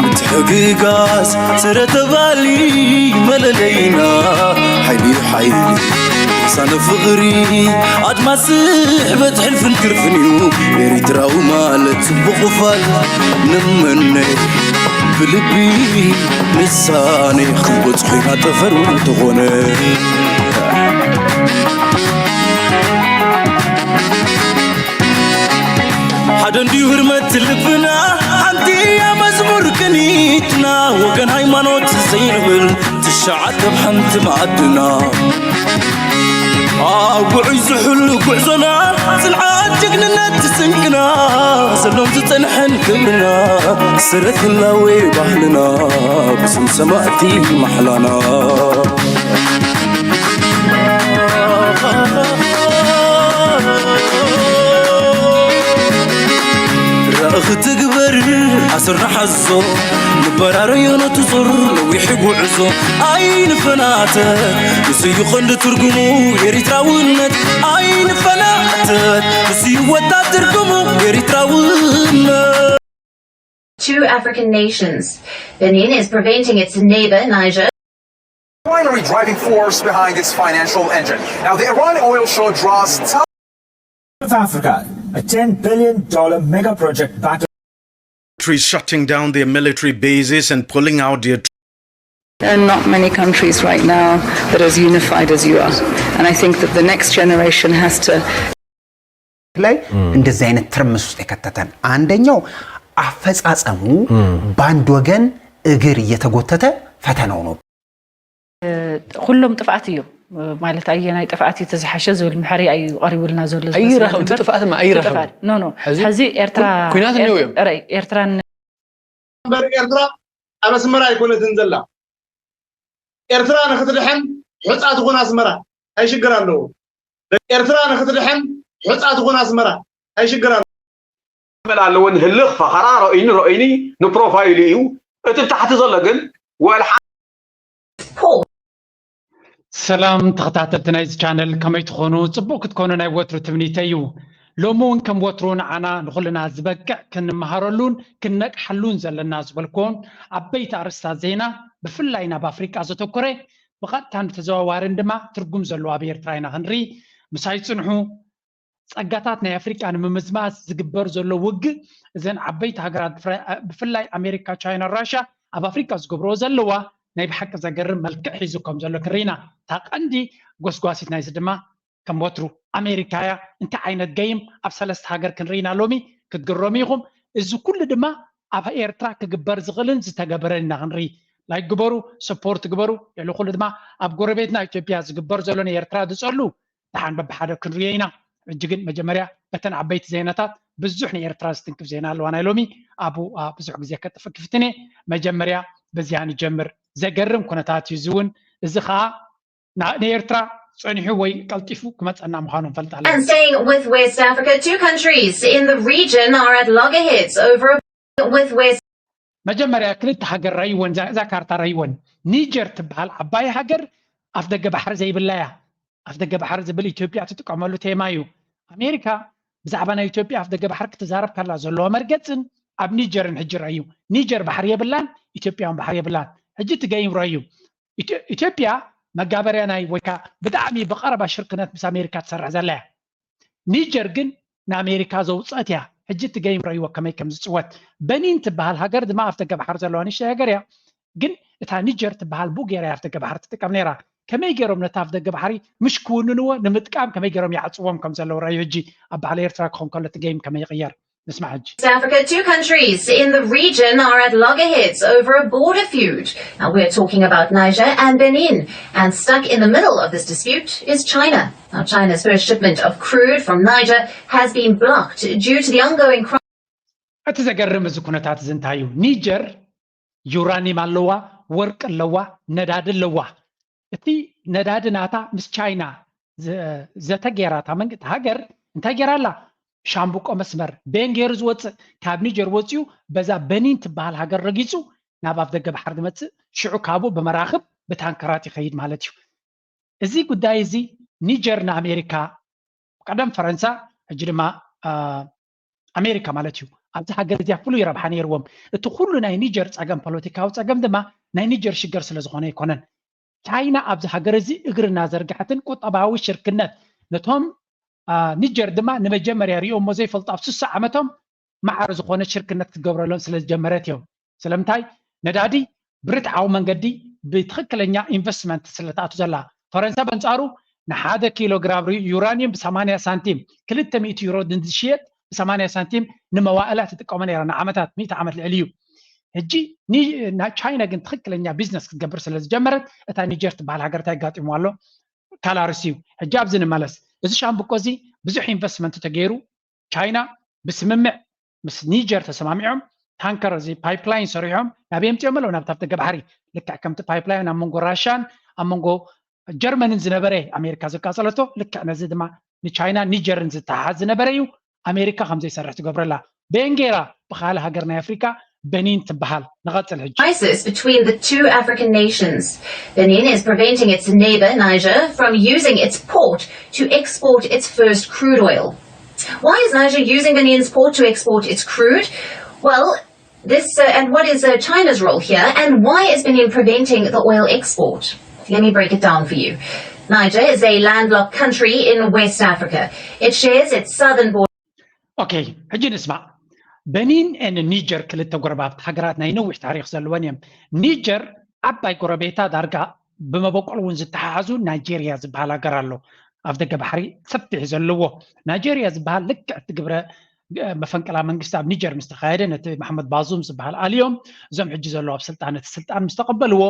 ምትሕግጋዝ ስረ ተባሊ መለለይና ሓይሊ ሓይሊ ሳነ ፍቕሪ ኣድማስ ስሕበት ሕልፍን ክርፍን እዩ ኤሪትራዊ ማለት ጽቡቕ ፋል ንመነ ብልቢ ንሳነ ክንበጽሖ ኢና ጠፈር እንተኾነ ሓደ እንድዩ ህርመት ልብና ሓንቲ እያ መዝሙር ቅኒትና ወገን ሃይማኖት ዘይንብል ትሽዓተ ብ ሓንቲ መኣድና ኣብ ውዑይ ዝሑል ጉዕዞና ጽንዓት ጅግንነት ስንቅና ዘሎን ዝጸንሐን ክብርና ስረት ህላዌ ባህልና ብስም ሰማእቲ ማሕላና ራእኺ ትግበር ኣስርና ሓዞ ንበራረዮ ነቲ ዙር ነዊሕ ጉዕዞ ኣይንፈናተ ምስዩ ቐንዲ ትርጉሙ ኤሪትራውነት ኣይንፈናተ ምስዩ ወታ ትርጉሙ ኤሪትራውነት Two African nations. Benin is preventing its neighbor, Niger, primary driving force behind its financial engine. Now, the Iran oil show draws South Africa, a ten billion dollar mega project battered. Countries shutting down their military bases and pulling out their There are not many countries right now that are as unified as you are. And I think that the next generation has to ላይ እንደዚህ አይነት ትርምስ ውስጥ የከተተን አንደኛው አፈጻጸሙ በአንድ ወገን እግር እየተጎተተ ፈተናው ነው። ኩሎም ጥፍኣት እዮም ማለት ኣየናይ ጥፍኣት እዩ ተዝሓሸ ዝብል ምሕሪ እዩ ቀሪቡልና ዘሎ ኣይራኸብ እቲ ጥፍኣት ማ ኣይራኸብ ኖ ኖ ሕዚ ኤርትራ ኩናት እኒኦ እዮም ኤርትራን እምበር ኤርትራ ኣብ ኣስመራ ኣይኮነትን ዘላ። ኤርትራ ንክትድሕን ሑጻ ትኹን ኣስመራ፣ እንታይ ሽግር ኣለዎ? ኤርትራ ንክትድሕን ሑጻ ትኹን ኣስመራ፣ እንታይ ሽግር ኣለዎ? መላ ኣለዎ ንህልኽ ፈኸራ ረኡይኒ ረኡይኒ ንፕሮፋይሉ እዩ እቲ ብታሕቲ ዘሎ ግን ወልሓ ሰላም ተኸታተልቲ ናይዚ ቻነል ከመይ ትኾኑ? ጽቡቕ ክትኮኑ ናይ ወትሩ ትምኒተይ እዩ። ሎሚ እውን ከም ወትሩ ንዓና ንኹልና ዝበቅዕ ክንመሃረሉን ክንነቅሓሉን ዘለና ዝበልኩዎን ዓበይቲ ኣርእስታት ዜና ብፍላይ ናብ ኣፍሪቃ ዘተኮረ ብቐጥታን ብተዘዋዋርን ድማ ትርጉም ዘለዎ ኣብ ኤርትራ ኢና ክንርኢ። ምሳይ ጽንሑ። ጸጋታት ናይ ኣፍሪቃ ንምምዝማዝ ዝግበር ዘሎ ውግእ እዘን ዓበይቲ ሃገራት ብፍላይ ኣሜሪካ፣ ቻይና፣ ራሽያ ኣብ ኣፍሪቃ ዝገብርኦ ዘለዋ ናይ ብሓቂ ዘገርም መልክዕ ሒዙ ከም ዘሎ ክንርኢ ኢና። እታ ቀንዲ ጎስጓሲት ናይዚ ድማ ከም ወትሩ ኣሜሪካ እያ። እንታይ ዓይነት ገይም ኣብ ሰለስተ ሃገር ክንርኢ ኢና ሎሚ ክትግረሙ ኢኹም። እዚ ኩሉ ድማ ኣብ ኤርትራ ክግበር ዝኽእልን ዝተገበረን ኢና ክንርኢ። ላይክ ግበሩ፣ ሰፖርት ግበሩ። ልዕሊ ኩሉ ድማ ኣብ ጎረቤትና ኢትዮጵያ ዝግበር ዘሎ ንኤርትራ ዝጸሉ ደሓን በብሓደ ክንርእዮ ኢና። ሕጂ ግን መጀመርያ በተን ዓበይቲ ዜናታት ብዙሕ ንኤርትራ ዝትንክፍ ዜና ኣለዋ ናይ ሎሚ ኣብኡ ብዙሕ ግዜ ከጥፍእ ክፍትን እየ። መጀመርያ በዚኣ ንጀምር። ዘገርም ኩነታት እዩ እዚ እውን። እዚ ከዓ ንኤርትራ ጸኒሑ ወይ ቀልጢፉ ክመጸና ምዃኑ ንፈልጥ ኣለና። And staying with West Africa, two countries in the region are at loggerheads over with West መጀመርያ ክልተ ሃገር ረይወን እዛ ካርታ ረይወን ኒጀር ትበሃል ዓባይ ሃገር ኣፍ ደገ ባሕሪ ዘይብላ እያ። ኣፍ ደገ ባሕሪ ዝብል ኢትዮጵያ ትጥቀመሉ ቴማ እዩ። ኣሜሪካ ብዛዕባ ናይ ኢትዮጵያ ኣፍ ደገ ባሕሪ ክትዛረብ ካላ ዘለዎ መርገፅን ኣብ ኒጀርን ሕጂ ረዩ። ኒጀር ባሕሪ የብላን፣ ኢትዮጵያ እውን ባሕሪ የብላን። ሕጂ እቲ ገይም ረዩ። ኢትዮ- ኢትዮጵያ መጋበርያ ናይ ወይ ከዓ ብጣዕሚ ብቐረባ ሽርክነት ምስ ኣሜሪካ ትሰርሕ ዘላ እያ። ኒጀር ግን ንኣሜሪካ ዘውፀት እያ። ሕጂ እቲ ገይም ረእይዎ ከመይ ከም ዝፅወት። በኒን ትበሃል ሃገር ድማ ኣፍ ደገ ባሕሪ ዘለዋ ንእሽተይ ሃገር እያ። ግን እታ ኒጀር ትበሃል ብኡ ገይራ እያ ኣፍ ደገ ባሕሪ ትጥቀም ነይራ። ከመይ ገይሮም ነቲ ኣፍ ደገ ባሕሪ ምሽ ክውንንዎ ንምጥቃም ከመይ ገይሮም ይዓፅዎም ከም ዘለዉ ረእዩ። ሕጂ ኣብ ባህሊ ኤርትራ ክኾን ከሎ እቲ ገይም ከመይ ይቕየር ንስማዕ። ሕጂ Africa, two countries in the region are at loggerheads over a border feud. Now we're talking about Niger and Benin. And stuck in the middle of this dispute is China. Now, China's first shipment of crude from Niger has been blocked due to the ongoing crisis. እቲ ዘገርም እዚ ኩነታት እዚ እንታይ እዩ? ኒጀር ዩራኒም ኣለዋ፣ ወርቂ ኣለዋ፣ ነዳዲ ኣለዋ። እቲ ነዳዲ ናታ ምስ ቻይና ዘተጌራ እታ መንግስቲ ሃገር እንታይ ገይራ ኣላ? ሻምብቆ መስመር ቤን ገይሩ ዝወፅእ ካብ ኒጀር ወፂኡ በዛ በኒን ትበሃል ሃገር ረጊፁ ናብ ኣፍ ደገ ባሕሪ ዝመፅእ ሽዑ ካብኡ ብመራኽብ ብታንከራት ይኸይድ ማለት እዩ። እዚ ጉዳይ እዚ ኒጀር ንኣሜሪካ ቀደም ፈረንሳ ሕጂ ድማ ኣሜሪካ ማለት እዩ ኣብዚ ሃገር እዚኣ ፍሉይ ረብሓ ነይርዎም። እቲ ኩሉ ናይ ኒጀር ፀገም፣ ፖለቲካዊ ፀገም ድማ ናይ ኒጀር ሽግር ስለ ዝኾነ ኣይኮነን። ቻይና ኣብዚ ሃገር እዚ እግሪ እናዘርግሐትን ቁጠባዊ ሽርክነት ነቶም ኒጀር ድማ ንመጀመርያ ሪኦሞ ዘይፈልጡ ኣብ ስሳ ዓመቶም ማዕረ ዝኾነ ሽርክነት ክትገብረሎም ስለ ዝጀመረት እዮም። ስለምንታይ? ነዳዲ ብርትዓዊ መንገዲ ብትኽክለኛ ኢንቨስትመንት ስለ ትኣቱ ዘላ። ፈረንሳ በንጻሩ ንሓደ ኪሎ ግራም ዩራኒየም ብ80 ሳንቲም፣ ክልተ ሚእቲ ዩሮ ንዝሽየጥ ብ80 ሳንቲም ንመዋእላት ትጥቀሞ ነይራ፣ ንዓመታት፣ ሚእቲ ዓመት ልዕሊ እዩ። ሕጂ ቻይና ግን ትኽክለኛ ቢዝነስ ክትገብር ስለ ዝጀመረት እታ ኒጀር ትበሃል ሃገር እንታይ ኣጋጢምዋ ኣሎ? ካልእ ኣርእስቲ እዩ። ሕጂ ኣብዚ ንመለስ። እዚ ሻምብቆ እዚ ብዙሕ ኢንቨስትመንት ተገይሩ፣ ቻይና ብስምምዕ ምስ ኒጀር ተሰማሚዖም ታንከር እዚ ፓይፕላይን ሰሪሖም ናብ የምፅኦም ኣለዉ ናብታ ደገ ባሕሪ። ልክዕ ከምቲ ፓይፕላይን ኣብ መንጎ ራሻን ኣብ መንጎ ጀርመንን ዝነበረ ኣሜሪካ ዘቃፀለቶ፣ ልክዕ ነዚ ድማ ንቻይና ኒጀርን ዝተሓሓዝ ዝነበረ እዩ። ኣሜሪካ ከም ዘይሰርሕ ትገብረላ። በየን ገይራ? ብኻልእ ሃገር ናይ ኣፍሪካ በኒን ትበሃል። ንቐፅል ሕጂ። Crisis between the two African nations. Benin is preventing its neighbor Niger from using its port to export its first crude oil. Why is Niger using Benin's port to export its crude? Well, this uh, and what is uh, China's role here, and why is Benin preventing the oil export? Let me break it down for you. Niger is a landlocked country in West Africa. It shares its southern border. ኦኬ፣ ሕጂ ንስማዕ። በኒን ን ኒጀር ክልተ ጎረባብቲ ሃገራት ናይ ነዊሕ ታሪክ ዘለወን እዮም። ኒጀር ዓባይ ጎረቤታ ዳርጋ ብመበቆል እውን ዝተሓሓዙ ናይጄሪያ ዝበሃል ሃገር ኣሎ ኣብ ደገ ባሕሪ ሰፊሕ ዘለዎ። ናይጄሪያ ዝበሃል ልክዕ እቲ ግብረ መፈንቅላ መንግስቲ ኣብ ኒጀር ምስ ተኻየደ ነቲ መሓመድ ባዙም ዝበሃል ኣልዮም እዞም ሕጂ ዘለዉ ኣብ ስልጣን ነቲ ስልጣን ምስ ተቐበልዎ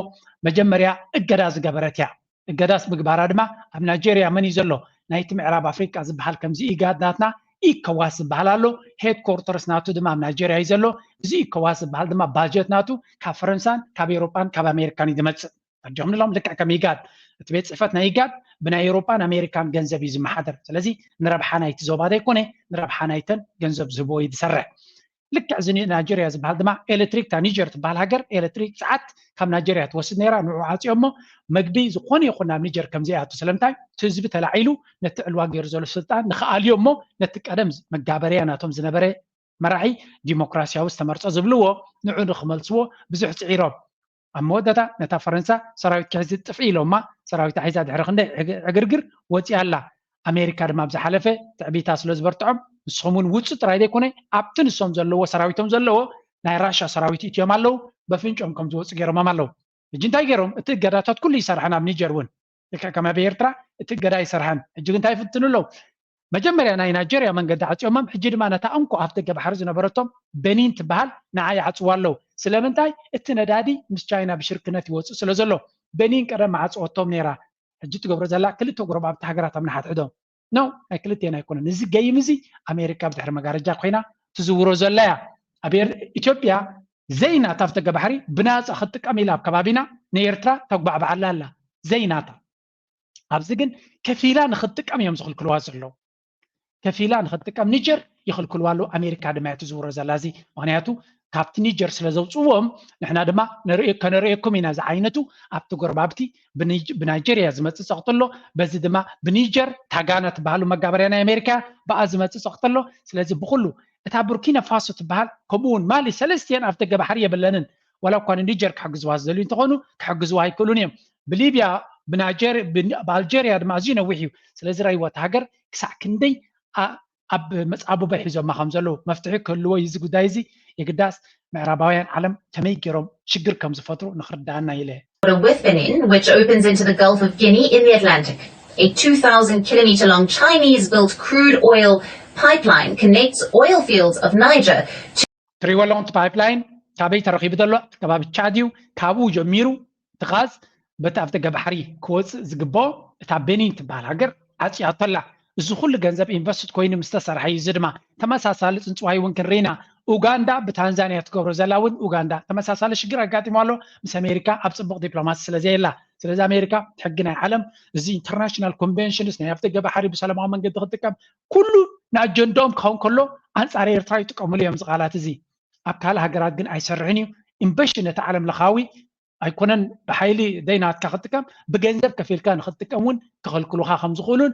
መጀመርያ እገዳ ዝገበረት እያ። እገዳስ ምግባራ ድማ ኣብ ናይጄሪያ መን እዩ ዘሎ? ናይቲ ምዕራብ ኣፍሪቃ ዝበሃል ከምዚ ኢጋድ ናትና ኢኮዋስ ዝበሃል ኣሎ። ሄድኮርተርስ ናቱ ድማ ኣብ ናይጄሪያ እዩ ዘሎ። እዚ ኢኮዋስ ዝበሃል ድማ ባጀት ናቱ ካብ ፈረንሳን ካብ ኤውሮጳን ካብ ኣሜሪካን እዩ ዝመፅእ። ኣጆም ንሎም ልክዕ ከም ኢጋድ እቲ ቤት ፅሕፈት ናይ ኢጋድ ብናይ ኤውሮጳን ኣሜሪካን ገንዘብ እዩ ዝመሓደር። ስለዚ ንረብሓ ናይቲ ዞባ ዘይኮነ ንረብሓ ናይተን ገንዘብ ዝህቦ እዩ ዝሰርሕ። ልክዕ እዚ ናይጀርያ ዝበሃል ድማ ኤሌክትሪክ እታ ኒጀር ትበሃል ሃገር ኤሌክትሪክ ሰዓት ካብ ናይጀርያ ትወስድ ነይራ። ንዑ ዓፅዮ እሞ መግቢ ዝኾነ ይኹን ናብ ኒጀር ከም ዘይኣቱ ስለምንታይ እቲ ህዝቢ ተላዒሉ ነቲ ዕልዋ ገይሩ ዘሎ ስልጣን ንክኣልዮ እሞ ነቲ ቀደም መጋበርያ ናቶም ዝነበረ መራሒ ዲሞክራሲያዊ ዝተመርፀ ዝብልዎ ንዑ ንክመልስዎ ብዙሕ ፅዒሮም ኣብ መወዳእታ ነታ ፈረንሳ ሰራዊት ክሕዚ ጥፍኢ ኢሎማ ሰራዊታ ሒዛ ድሕሪ ክንደይ ዕግርግር ወፂኣ ኣላ። ኣሜሪካ ድማ ኣብ ዝሓለፈ ትዕቢታ ስለ ዝበርትዖም ንስኹም እውን ውፁ ጥራይ ዘይኮነ ኣብቲ ንሶም ዘለዎ ሰራዊቶም ዘለዎ ናይ ራሻ ሰራዊት እትዮም ኣለዉ በፍንጮም ከም ዝወፁ ገይሮሞም ኣለዉ። ሕጂ እንታይ ገይሮም? እቲ እገዳታት ኩሉ ይሰርሐን ኣብ ኒጀር እውን ልክዕ ከም ኣብ ኤርትራ እቲ እገዳ ይሰርሐን። ሕጂ ግን እንታይ ይፍትኑ ኣለዉ? መጀመርያ ናይ ናይጀርያ መንገዲ ዓፅዮሞም ሕጂ ድማ ነታ እንኮ ኣብ ደገ ባሕሪ ዝነበረቶም በኒን ትበሃል ንዓ ይዓፅዋ ኣለዉ። ስለምንታይ? እቲ ነዳዲ ምስ ቻይና ብሽርክነት ይወፅእ ስለ ዘሎ በኒን ቀደም ዓፅወቶም ነይራ። ሕጂ ትገብሮ ዘላ ክልተ ጎረባብቲ ሃገራት ኣብ ንሓድሕዶም ነው ናይ ክልቴና ኣይኮነን። እዚ ገይም እዚ ኣሜሪካ ብድሕሪ መጋረጃ ኮይና ትዝውሮ ዘላ እያ። ኣብ ኢትዮጵያ ዘይናታ ኣብ ደገ ባሕሪ ብናፃ ክትጥቀም ኢላ ኣብ ከባቢና ንኤርትራ ተጉባዕብዓላ ኣላ ዘይናታ። ኣብዚ ግን ከፊላ ንክትጥቀም እዮም ዝኽልክልዋ ዘለዉ። ከፊላ ንክትጥቀም ኒጀር ይኽልክልዋ ኣለዉ። ኣሜሪካ ድማ እያ ትዝውሮ ዘላ እዚ ምክንያቱ ካብቲ ኒጀር ስለ ዘውፅዎም ንሕና ድማ ከነርእየኩም ኢና ዝዓይነቱ ኣብቲ ጎረባብቲ ብናይጀርያ ዝመፅእ ፀቕጢ ኣሎ። በዚ ድማ ብኒጀር ታጋና ትበሃሉ መጋበርያ ናይ ኣሜሪካ ብኣ ዝመፅእ ፀቕጢ ኣሎ። ስለዚ ብኩሉ እታ ቡርኪና ፋሶ ትበሃል ከምኡ እውን ማሊ ሰለስቲአን ኣብ ደገ ባሕሪ የብለንን። ዋላ እኳ ንኒጀር ክሕግዝዋ ዝደልዩ እንተኾኑ ክሕግዝዋ ኣይክእሉን እዮም። ብሊብያ ብኣልጀርያ ድማ ኣዝዩ ነዊሕ እዩ። ስለዚ ረይዎ እቲ ሃገር ክሳዕ ክንደይ ኣብ መጻብቦ ሒዞማ ከም ዘለዉ መፍትሒ ክህልዎ እዩ እዚ ጉዳይ እዚ የግዳስ ምዕራባውያን ዓለም ከመይ ገይሮም ሽግር ከም ዝፈጥሩ ንክርዳኣና ኢለ with Benin, which opens into the Gulf of Guinea in the Atlantic. A two thousand kilometer long Chinese built crude oil pipeline connects oil fields of Niger to ትሪእዎ ኣለኹም እቲ ፓይፕላይን ካበይ ተረኺቡ ዘሎ ከባቢ ቻድ እዩ። ካብኡ ጀሚሩ እቲ ጋዝ በቲ ኣብ ደገ ባሕሪ ክወፅእ ዝግብኦ እታ ቤኒን ትበሃል ሃገር ዓፅያቶ ኣላ። እዚ ኩሉ ገንዘብ ኢንቨስት ኮይኑ ምስ ተሰርሐ እዩ። እዚ ድማ ተመሳሳሊ ፅንፅዋይ እውን ክንርኢ ኢና። ኡጋንዳ ብታንዛንያ ትገብሮ ዘላ እውን ኡጋንዳ ተመሳሳሊ ሽግር ኣጋጢሞ ኣሎ ምስ ኣሜሪካ ኣብ ፅቡቕ ዲፕሎማሲ ስለ ዘየላ። ስለዚ ኣሜሪካ ሕጊ ናይ ዓለም እዚ ኢንተርናሽናል ኮንቬንሽንስ ናይ ኣብ ደገ ባሕሪ ብሰላማዊ መንገዲ ክጥቀም ኩሉ ንኣጀንዳኦም ክኸውን ከሎ ኣንፃር ኤርትራ ይጥቀምሉ እዮም እዚ ቃላት እዚ። ኣብ ካልእ ሃገራት ግን ኣይሰርሕን እዩ። ኢንቨሽን ነቲ ዓለም ለኻዊ ኣይኮነን ብሓይሊ ደይ ናትካ ክትጥቀም፣ ብገንዘብ ከፊልካ ንክትጥቀም እውን ክኽልክሉኻ ከም ዝኽእሉን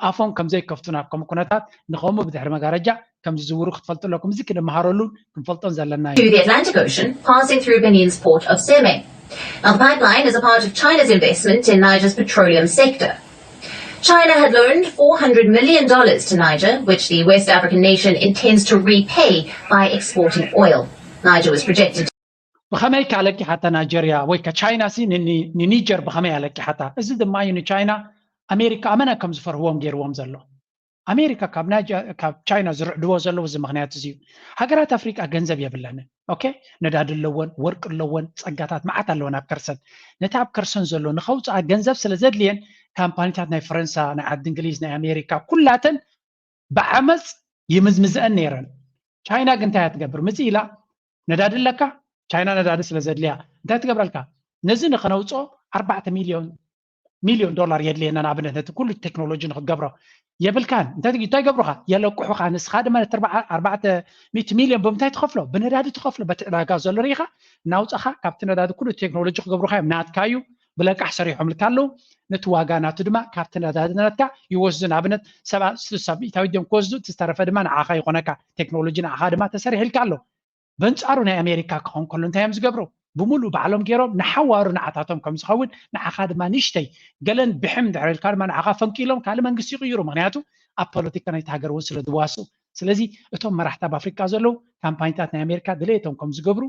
ኣፎም ከም ዘይከፍቱ ናብ ከምኡ ኩነታት ንኸምኡ ብድሕሪ መጋረጃ ከም ዝዝውሩ ክትፈልጡ ኣለኩም። እዚ ክንመሃረሉን ክንፈልጦን ዘለና እዩ። To the Atlantic Ocean, passing through Benin's port of Seme. Now, the pipeline is a part of China's investment in Niger's petroleum sector. China had loaned four hundred million dollars to Niger, which the West African nation intends to repay by exporting oil. Niger was projected ብኸመይ ከ ኣለቂሓታ ናይጀርያ ወይ ከ ቻይና ሲ ንኒጀር ብኸመይ ኣለቂሓታ? እዚ ድማ እዩ ንቻይና ኣሜሪካ ኣመና ከም ዝፈርህዎም ገይርዎም ዘሎ። ኣሜሪካ ካብ ቻይና ዝርዕድዎ ዘለዉ እዚ ምክንያት እዚ እዩ። ሃገራት ኣፍሪቃ ገንዘብ የብለንን። ኦኬ፣ ነዳዲ ኣለወን፣ ወርቂ ኣለወን፣ ጸጋታት መዓት ኣለወን ኣብ ከርሰን። ነቲ ኣብ ከርሰን ዘሎ ንኸውፅኣ ገንዘብ ስለ ዘድልየን ካምፓኒታት ናይ ፈረንሳ፣ ናይ ዓዲ እንግሊዝ፣ ናይ ኣሜሪካ ኩላተን ብዓመፅ ይምዝምዘአን ነይረን። ቻይና ግን እንታይ እያ ትገብር? ምፅ ኢላ ነዳዲ ኣለካ፣ ቻይና ነዳዲ ስለ ዘድልያ እንታይ ትገብረልካ? ነዚ ንኸነውፅኦ ኣርባዕተ ሚሊዮን ሚሊዮን ዶላር የድልየና። ንኣብነት ነቲ ኩሉ ቴክኖሎጂ ንክትገብሮ የብልካን። እንታይ ትግ- እንታይ ይገብሩኻ? የለቅሑኻ። ንስኻ ድማ ነቲ ኣርባ- ኣርባዕተ ሚእቲ ሚሊዮን ብምንታይ ትኸፍሎ? ብነዳዲ ትኸፍሎ። በቲ ዕዳጋ ዘሎ ርኢኻ እናውፃኻ ካብቲ ነዳዲ ኩሉ ቴክኖሎጂ ክገብሩኻ እዮም። ናትካ እዩ፣ ብለቃሕ ሰሪሖምልካ ኣለዉ። ነቲ ዋጋ ናቱ ድማ ካብቲ ነዳዲ ናትካ ይወስዱ። ንኣብነት ሰብዓ ስሳ ሚእታዊት እዮም ክወስዱ፣ እቲ ዝተረፈ ድማ ንዓኻ ይኾነካ። ቴክኖሎጂ ንዓኻ ድማ ተሰሪሕልካ ኣሎ። በንጻሩ ናይ ኣሜሪካ ክኸውን ከሎ እንታይ እዮም ዝገብሩ? ብምሉእ ባዕሎም ገይሮም ንሓዋሩ ንዓታቶም ከም ዝኸውን፣ ንዓኻ ድማ ንእሽተይ ገለን ብሕም ድሕሪ ኢልካ ድማ ንዓኻ ፈንቂሎም ካልእ መንግስቲ ይቕይሩ። ምክንያቱ ኣብ ፖለቲካ ናይቲ ሃገር እውን ስለ ዝዋስኡ። ስለዚ እቶም መራሕቲ ኣብ ኣፍሪቃ ዘለዉ ካምፓኒታት ናይ ኣሜሪካ ድሌቶም ከም ዝገብሩ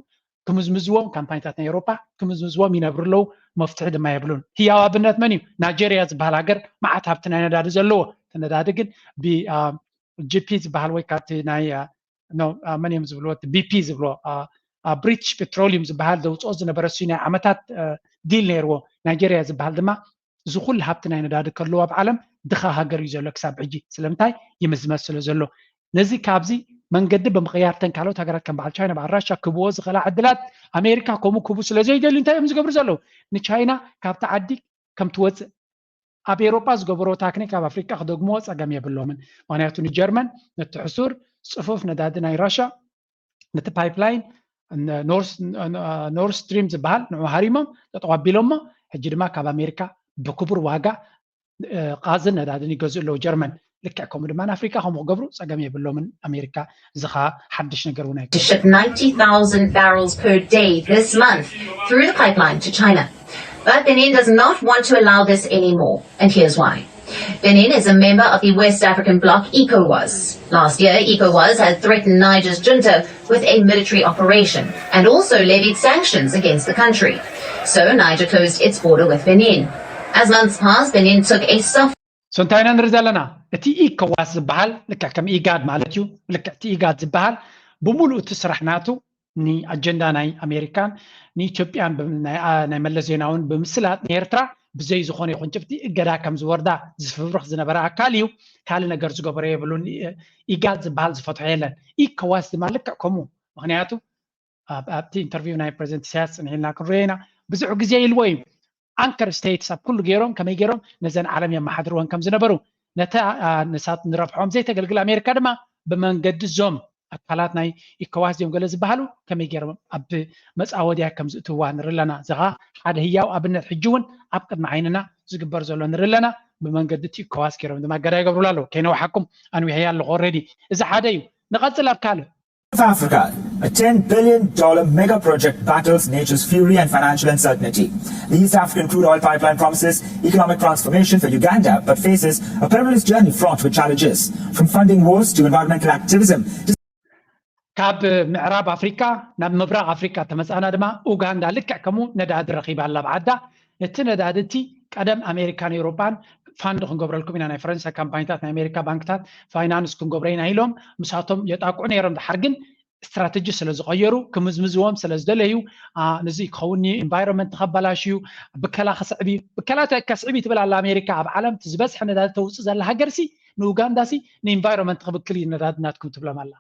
ክምዝምዝዎም፣ ካምፓኒታት ናይ ኤውሮፓ ክምዝምዝዎም ይነብሩ ኣለዉ። መፍትሒ ድማ የብሉን። ህያው ኣብነት መን እዩ? ናይጀርያ ዝበሃል ሃገር መዓት ሃብቲ ናይ ነዳዲ ዘለዎ፣ እቲ ነዳዲ ግን ብ- አ፣ ጂ ፒ ዝበሃል ወይ ካብቲ ናይ አ፣ ኖ፣ አ፣ መን እዮም ዝብልዎ? እቲ ቢ ፒ ዝብልዎ፣ አ፣ አ፣ ብሪቲሽ ፔትሮሊየም ዝበሃል ዘውፅኦ ዝነበረ እሱ ናይ ዓመታት አ፣ ዲል ነይርዎ። ናይጀርያ ዝበሃል ድማ እዚ ኩሉ ሃብቲ ናይ ነዳዲ ከለዎ ኣብ ዓለም ድኻ ሃገር እዩ ዘሎ ክሳብ ሕጂ። ስለምንታይ? ይምዝመዝ ስለ ዘሎ። ነዚ ካብዚ መንገዲ ብምቕያር እተን ካልኦት ሃገራት ከም በዓል ቻይና፣ በዓል ራሻ ክብዎ ዝኽእላ ዕድላት ኣሜሪካ ከምኡ ክቡ ስለ ዘይደልዩ እንታይ እዮም ዝገብሩ ዘለዉ? ንቻይና ካብቲ ዓዲ ከም ትወፅእ ኣብ ኤውሮጳ ዝገበሮ ታክኒክ ኣብ ኣፍሪቃ ክደግምዎ ጸገም የብሎምን። ምክንያቱ ንጀርመን ነቲ ሕሱር ጽፉፍ ነዳዲ ናይ ራሻ ነቲ ፓይፕላይን ኖርስ ስትሪም ዝበሃል ንዑ ሃሪሞም ጠጠው ኣቢሎሞ ሕጂ ድማ ካብ ኣሜሪካ ብክቡር ዋጋ እ፣ ቃዝን ነዳድን ይገዝኡ ኣለዉ ጀርመን። ልክዕ ከምኡ ድማ ንኣፍሪቃ ከምኡ ክገብሩ ጸገም የብሎምን ኣሜሪካ። እዚ ኸኣ ሓድሽ ነገር እውን ኣይኮነን። Ship ninety thousand barrels per day this month through the pipeline to China. But Benin does not want to allow this anymore, and here's why. Benin is a member of the West African bloc ECOWAS. Last year, ECOWAS had threatened Niger's junta with a military operation and also levied sanctions against the country. So Niger closed its border with Benin. As months passed, Benin took a soft So እንታይ ኢና ንርኢ ዘለና? እቲ ኢኮዋስ ዝበሃል ልክዕ ከም ኢጋድ ማለት እዩ። ልክዕ እቲ ኢጋድ ዝበሃል ብምሉእ እቲ ስራሕ ናቱ ንኣጀንዳ ናይ ኣሜሪካን ንኢትዮጵያን ብ- ናይ ኣ- ናይ መለስ ዜናውን ብምስላጥ ንኤርትራ ብዘይ ዝኾነ ይኹን ጭብጢ እገዳ ከም ዝወርዳ ዝፍብርኽ ዝነበረ ኣካል እዩ። ካልእ ነገር ዝገበሮ የብሉን። ኢ- ኢጋድ ዝበሃል ዝፈትሖ የለን። ኢኮዋስ ድማ ልክዕ ከምኡ። ምክንያቱ ኣብ- ኣብቲ ኢንተርቪው ናይ ፕሬዚደንት ኢሳያስ ጽንሕ ኢልና ክንሪኦ ኢና። ብዙሕ ግዜ ኢልዎ እዩ። ኣንከር ስቴትስ ኣብ ኩሉ ገይሮም ከመይ ገይሮም ነዘን ዓለም የመሓድርወን ከም ዝነበሩ፣ ነታ አ፣ ንሳት ንረብሖም ዘይተገልግል ኣሜሪካ ድማ ብመንገዲ እዞም ኣካላት ናይ ኢኮዋስ እዮም ገለ ዝበሃሉ ከመይ ገይሮም ኣብ መፃወድያ ከም ዝእትዋ ንርኢ ኣለና። እዚ ኸዓ ሓደ ህያው ኣብነት ሕጂ እውን ኣብ ቅድሚ ዓይንና ዝግበር ዘሎ ንርኢ ኣለና። ብመንገዲ እቲ ኢኮዋስ ገይሮም ድማ ገዳ ይገብሩሉ ኣለዉ። ከይነውሓኩም ኣንዊሐያ ኣለኹ ኦልሬዲ። እዚ ሓደ እዩ። ንቐፅል ኣብ ካልእ South Africa, a ten billion dollar mega project battles nature's fury and financial uncertainty. The East African crude oil pipeline promises economic transformation for Uganda, but faces a perilous journey fraught with challenges, from funding wars to environmental activism. ካብ ምዕራብ ኣፍሪካ ናብ ምብራቕ ኣፍሪካ ተመፃና ድማ ኡጋንዳ ልክዕ ከምኡ ነዳዲ ረኺባ ኣላ ኣብ ዓዳ። ነቲ ነዳዲ እቲ ቀደም ኣሜሪካን ኤውሮጳን ፋንድ ክንገብረልኩም ኢና፣ ናይ ፈረንሳ ካምፓኒታት፣ ናይ ኣሜሪካ ባንክታት ፋይናንስ ክንገብሮ ኢና ኢሎም ምሳቶም የጣቅዑ ነይሮም። ድሓር ግን ስትራተጂ ስለ ዝቐየሩ፣ ክምዝምዝዎም ስለ ዝደለዩ፣ አ፣ ነዚ ክኸውን ኢንቫይሮንመንት ተኸባላሽዩ ብከላ ክስዕብ እዩ። ብከላ ተ- ከስዕብ እዩ ትብል ኣላ ኣሜሪካ። ኣብ ዓለም እቲ ዝበዝሐ ነዳዲ ተውፅእ ዘላ ሃገር ሲ ንኡጋንዳ ሲ ንኢንቫይሮንመንት ክብክል እዩ ነዳዲ ናትኩም ትብሎም ኣላ።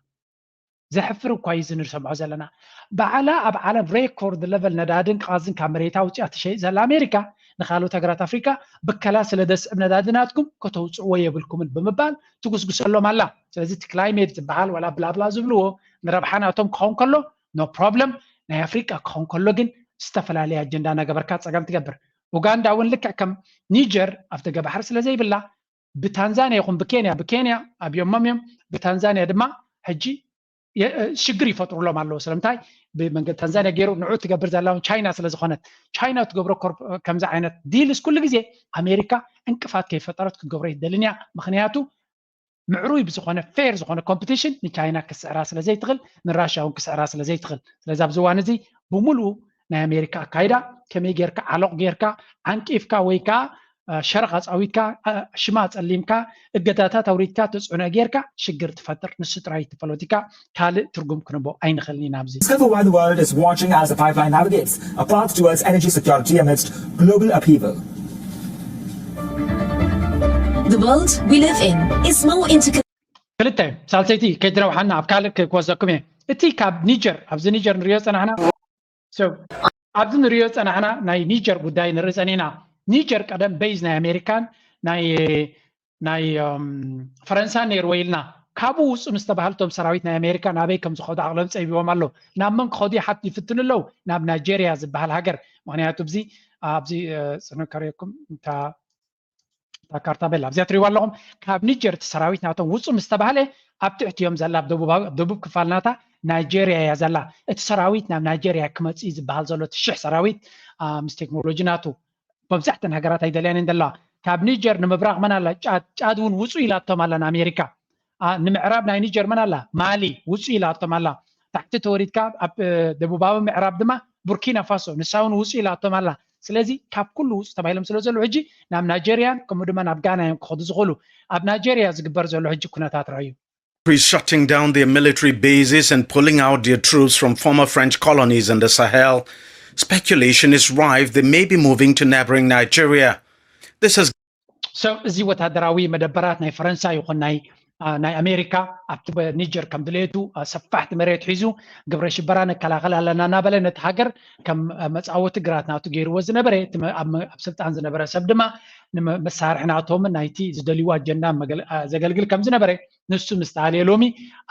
ዘሕፍር እኳ እዩ እዚ ንሰምዖ ዘለና። ባዕላ ኣብ ዓለም ሬኮርድ ለቨል ነዳድን ቃዝን ካብ መሬታ ኣውፅኣ ትሸይጥ ዘላ ኣሜሪካ ንካልኦት ሃገራት ኣፍሪካ ብከላ ስለ ደስዕብ ነዳዲ ናትኩም ከተውፅእዎ የብልኩምን ብምባል ትጉስጉሰሎም ኣላ። ስለዚ እቲ ክላይሜት ዝበሃል ዋላ ብላብላ ዝብልዎ ንረብሓ ናቶም ክኸውን ከሎ ኖ ፕሮብለም፣ ናይ ኣፍሪቃ ክኸውን ከሎ ግን ዝተፈላለየ ኣጀንዳ እናገበርካ ፀገም ትገብር። ኡጋንዳ እውን ልክዕ ከም ኒጀር ኣብ ደገ ባሕሪ ስለ ዘይብላ ብታንዛንያ ይኹን ብኬንያ ብኬንያ ኣብዮሞም እዮም ብታንዛንያ ድማ ሕጂ ሽግር ይፈጥሩሎም ኣለዉ። ስለምንታይ? ብመንገዲ ታንዛንያ ገይሩ ንዑ ትገብር ዘላ ቻይና ስለ ዝኾነት፣ ቻይና ትገብሮ ከምዚ ዓይነት ዲልስ ኩሉ ግዜ ኣሜሪካ እንቅፋት ከይፈጠረት ክትገብሮ ይደልን እያ። ምክንያቱ ምዕሩይ ብዝኾነ ፌር ዝኾነ ኮምፒቲሽን ንቻይና ክስዕራ ስለ ዘይትኽእል፣ ንራሽያ እውን ክስዕራ ስለ ዘይትኽእል። ስለዚ ኣብዚ እዋን እዚ ብምሉኡ ናይ ኣሜሪካ ኣካይዳ ከመይ ጌርካ ዓሎቕ ጌርካ ዓንቂፍካ ወይ ከዓ ሸረኻ ፃዊትካ ሽማ ፀሊምካ እገዳታት ኣውሪድካ ተፅዕኖ ጌርካ ሽግር ትፈጥር። ንሱ ጥራይ እቲ ፖለቲካ ካልእ ትርጉም ክንቦ ኣይንኽእልን ኢና ኣብዚ። Discover why the world is watching as the pipeline navigates a path towards energy security amidst global upheaval. The world we live in is more interconnected. ክልተ ሳልሰይቲ ከይትረብሓና ኣብ ካልእ ክወሰኩም እየ። እቲ ካብ ኒጀር ኣብዚ ኒጀር ንሪኦ ፀናሕና ኣብዚ ንሪኦ ፀናሕና ናይ ኒጀር ጉዳይ ንርኢ ፀኒና። ኒጀር ቀደም ቤዝ ናይ ኣሜሪካን ናይ ናይ ፈረንሳን ነይርዎ ኢልና ካብኡ ውፁ ምስ ተባሃልቶም ሰራዊት ናይ ኣሜሪካ ናበይ ከም ዝኸዱ ዓቕሎም ፀቢቦም ኣሎ። ናብ መን ክኸዱ ይሓት ይፍትኑ ኣለዉ? ናብ ናይጄሪያ ዝበሃል ሃገር። ምክንያቱ ብዚ ኣብዚ ፅንከርየኩም እታ ካርታ ቤላ ኣብዚኣ ትሪእዋ ኣለኹም። ካብ ኒጀር እቲ ሰራዊት ናቶም ውፁ ምስ ተባህለ ኣብ ትሕቲ እዮም ዘላ ኣብ ደቡብ ክፋል ናታ ናይጄሪያ እያ ዘላ። እቲ ሰራዊት ናብ ናይጄሪያ ክመፅእ ዝበሃል ዘሎ እቲ ሽሕ ሰራዊት ምስ ቴክኖሎጂ ናቱ መብዛሕተን ሃገራት ኣይደልያን እየን ዘለዋ። ካብ ኒጀር ንምብራቕ መን ኣላ? ጫድ እውን ውፁ ኢላቶም ኣላ ንኣሜሪካ። ንምዕራብ ናይ ኒጀር መን ኣላ? ማሊ ውፁ ኢላቶም ኣላ። ታሕቲ ተወሪድካ ኣብ ደቡባዊ ምዕራብ ድማ ቡርኪና ፋሶ ንሳ እውን ውፁ ኢላቶም ኣላ። ስለዚ ካብ ኩሉ ውፁ ተባሂሎም ስለ ዘለዉ ሕጂ ናብ ናይጀሪያን ከምኡ ድማ ናብ ጋና እዮም ክኸዱ ዝኽእሉ። ኣብ ናይጀሪያ ዝግበር ዘሎ ሕጂ ኩነታት ረኣዩ። Is shutting down their military bases and pulling out their troops from former French colonies in the Sahel. Speculation is rife they may be moving to neighboring Nigeria. This has So እዚ ወታደራዊ መደበራት ናይ ፈረንሳ ይኹን ናይ ናይ ኣሜሪካ ኣብቲ ኒጀር ከም ድሌቱ ሰፋሕቲ መሬት ሒዙ ግብረ ሽበራ ንከላኸል ኣለና እናበለ ነቲ ሃገር ከም መፃወቲ ግራት ናቱ ገይርዎ ዝነበረ ኣብ ስልጣን ዝነበረ ሰብ ድማ መሳርሒ ናቶምን ናይቲ ዝደልይዎ ኣጀንዳ ዘገልግል ከም ዝነበረ ንሱ ምስ ተሃልየ ሎሚ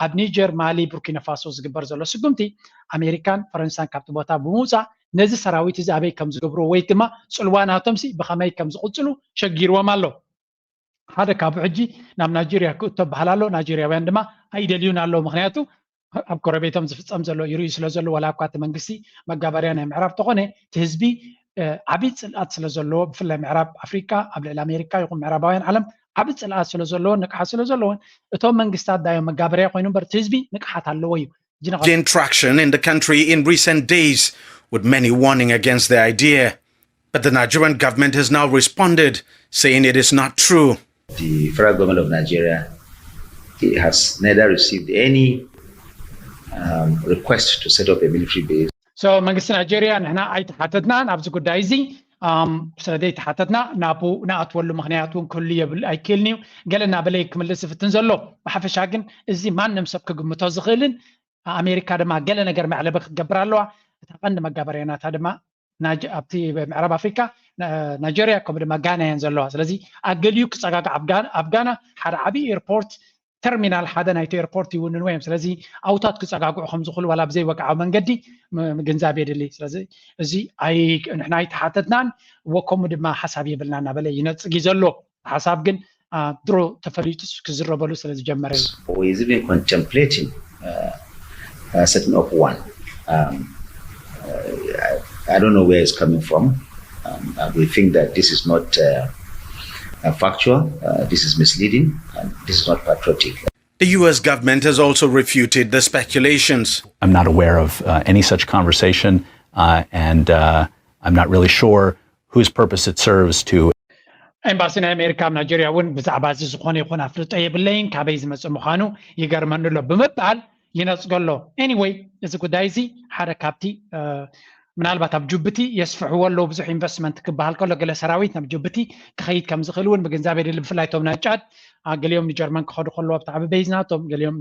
ኣብ ኒጀር ማሊ ቡርኪና ፋሶ ዝግበር ዘሎ ስጉምቲ ኣሜሪካን ፈረንሳን ካብቲ ቦታ ብምውፃእ ነዚ ሰራዊት እዚ ኣበይ ከም ዝገብርዎ ወይ ድማ ፅልዋ ናቶምሲ ብኸመይ ከም ዝቕፅሉ ሸጊርዎም ኣሎ። ሓደ ካብኡ ሕጂ ናብ ናይጀርያ ክእቶ በሃል ኣሎ። ናይጀርያውያን ድማ ኣይደልዩን ኣለዉ። ምክንያቱ ኣብ ጎረቤቶም ዝፍፀም ዘሎ ይርእዩ ስለ ዘለዉ ዋላ እኳ እቲ መንግስቲ መጋበርያ ናይ ምዕራብ ተኾነ እቲ ህዝቢ ዓብዪ ፅልኣት ስለ ዘለዎ ብፍላይ ምዕራብ ኣፍሪቃ ኣብ ልዕሊ ኣሜሪካ ይኹን ምዕራባውያን ዓለም ዓብዪ ፅልኣት ስለ ዘለዎ ንቅሓት ስለ ዘለዎን እቶም መንግስታት ዳዮም መጋበርያ ኮይኑ እምበር እቲ ህዝቢ ንቅሓት ኣለዎ እዩ። Gained traction in the country in recent days, with many warning against the idea. But the Nigerian government has now responded, saying it is not true. The federal government of Nigeria has neither received any um, request to set up a military base. So መንግስቲ ናይጀርያ ንሕና ኣይተሓተትናን ኣብዚ ጉዳይ እዚ ስለዘይተሓተትና ናብኡ ንኣትወሉ ምክንያት እውን ክህሉ የብል ኣይክእልን እዩ። ገለ እናበለ ክምልስ ዝፍትን ዘሎ ብሓፈሻ ግን እዚ ማንም ሰብ ክግምቶ ዝኽእልን ኣሜሪካ ድማ ገለ ነገር መዕለቢ ክትገብር ኣለዋ። እታ ቀንዲ መጋበርያ ናታ ድማ ኣብቲ ምዕራብ ኣፍሪካ ናይጀርያ ከምኡ ድማ ጋና እየን ዘለዋ። ስለዚ ኣገሊኡ ክፀጋጋዕ ኣብ ጋና ሓደ ዓብዪ ኤርፖርት ተርሚናል ሓደ ናይቲ ኤርፖርት ይውንንዎ እዮም። ስለዚ ኣብታት ክፀጋግዑ ከም ዝኽእሉ ዋላ ብዘይ ወግዓዊ መንገዲ ምግንዛብ የድሊ። ስለዚ እዚ ንሕና ኣይተሓተትናን እወ ከምኡ ድማ ሓሳብ የብልና እናበለ ይነፅግ እዩ ዘሎ። ሓሳብ ግን ድሮ ተፈሊጡ ክዝረበሉ ስለ ዝጀመረ እዩ። We're even contemplating uh, uh, setting up one. Um, uh, I, I don't know where it's coming from. Um, uh, we think that this is not uh, uh, factual, uh, this is misleading, and this is not patriotic. The U S government has also refuted the speculations. I'm not aware of uh, any such conversation, uh, and uh, I'm not really sure whose purpose it serves to ኤምባሲ ናይ ኣሜሪካ ኣብ ናይጀርያ እውን ብዛዕባ እዚ ዝኾነ ይኹን ኣፍልጦ የብለይን፣ ካበይ ዝመፅእ ምዃኑ ይገርመኒ ኣሎ ብምባል ይነፅጎ ኣሎ። Anyway እዚ ጉዳይ እዚ ሓደ ካብቲ ምናልባት ኣብ ጅቡቲ የስፍሕዎ ኣለዉ ብዙሕ ኢንቨስትመንት ክበሃል ከሎ ገለ ሰራዊት ናብ ጅቡቲ ክኸይድ ከም ዝኽእል እውን ምግንዛብ የድሊ። ብፍላይ እቶም ናይ ጫድ ገሊኦም ንጀርመን ክኸዱ ከለዉ ኣብቲ ዓቢ ቤዝ ናቶም ገሊኦም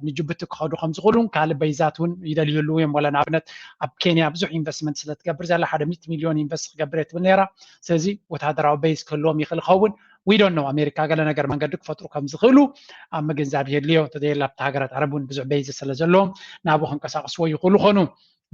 ንጅቡቲ ክኸዱ ከም ዝኽእሉን ካልእ በይዛት እውን ይደልዩ ኣለዉ እዮም። ወላ ንኣብነት ኣብ ኬንያ ብዙሕ ኢንቨስትመንት ስለ ትገብር ዘላ ሓደ ሚእቲ ሚልዮን ኢንቨስት ክገብር እየ ትብል ነይራ። ስለዚ ወታደራዊ በይዝ ክህልዎም ይኽእል ይኸውን። We don't know ኣሜሪካ ገለ ነገር መንገዲ ክፈጥሩ ከም ዝኽእሉ ኣብ ምግንዛብ የድልዮ። ተዘየላ ኣብቲ ሃገራት ዓረብ እውን ብዙሕ በይዝ ስለ ዘለዎም ናብኡ ክንቀሳቀስዎ ይኽእሉ ኾኑ።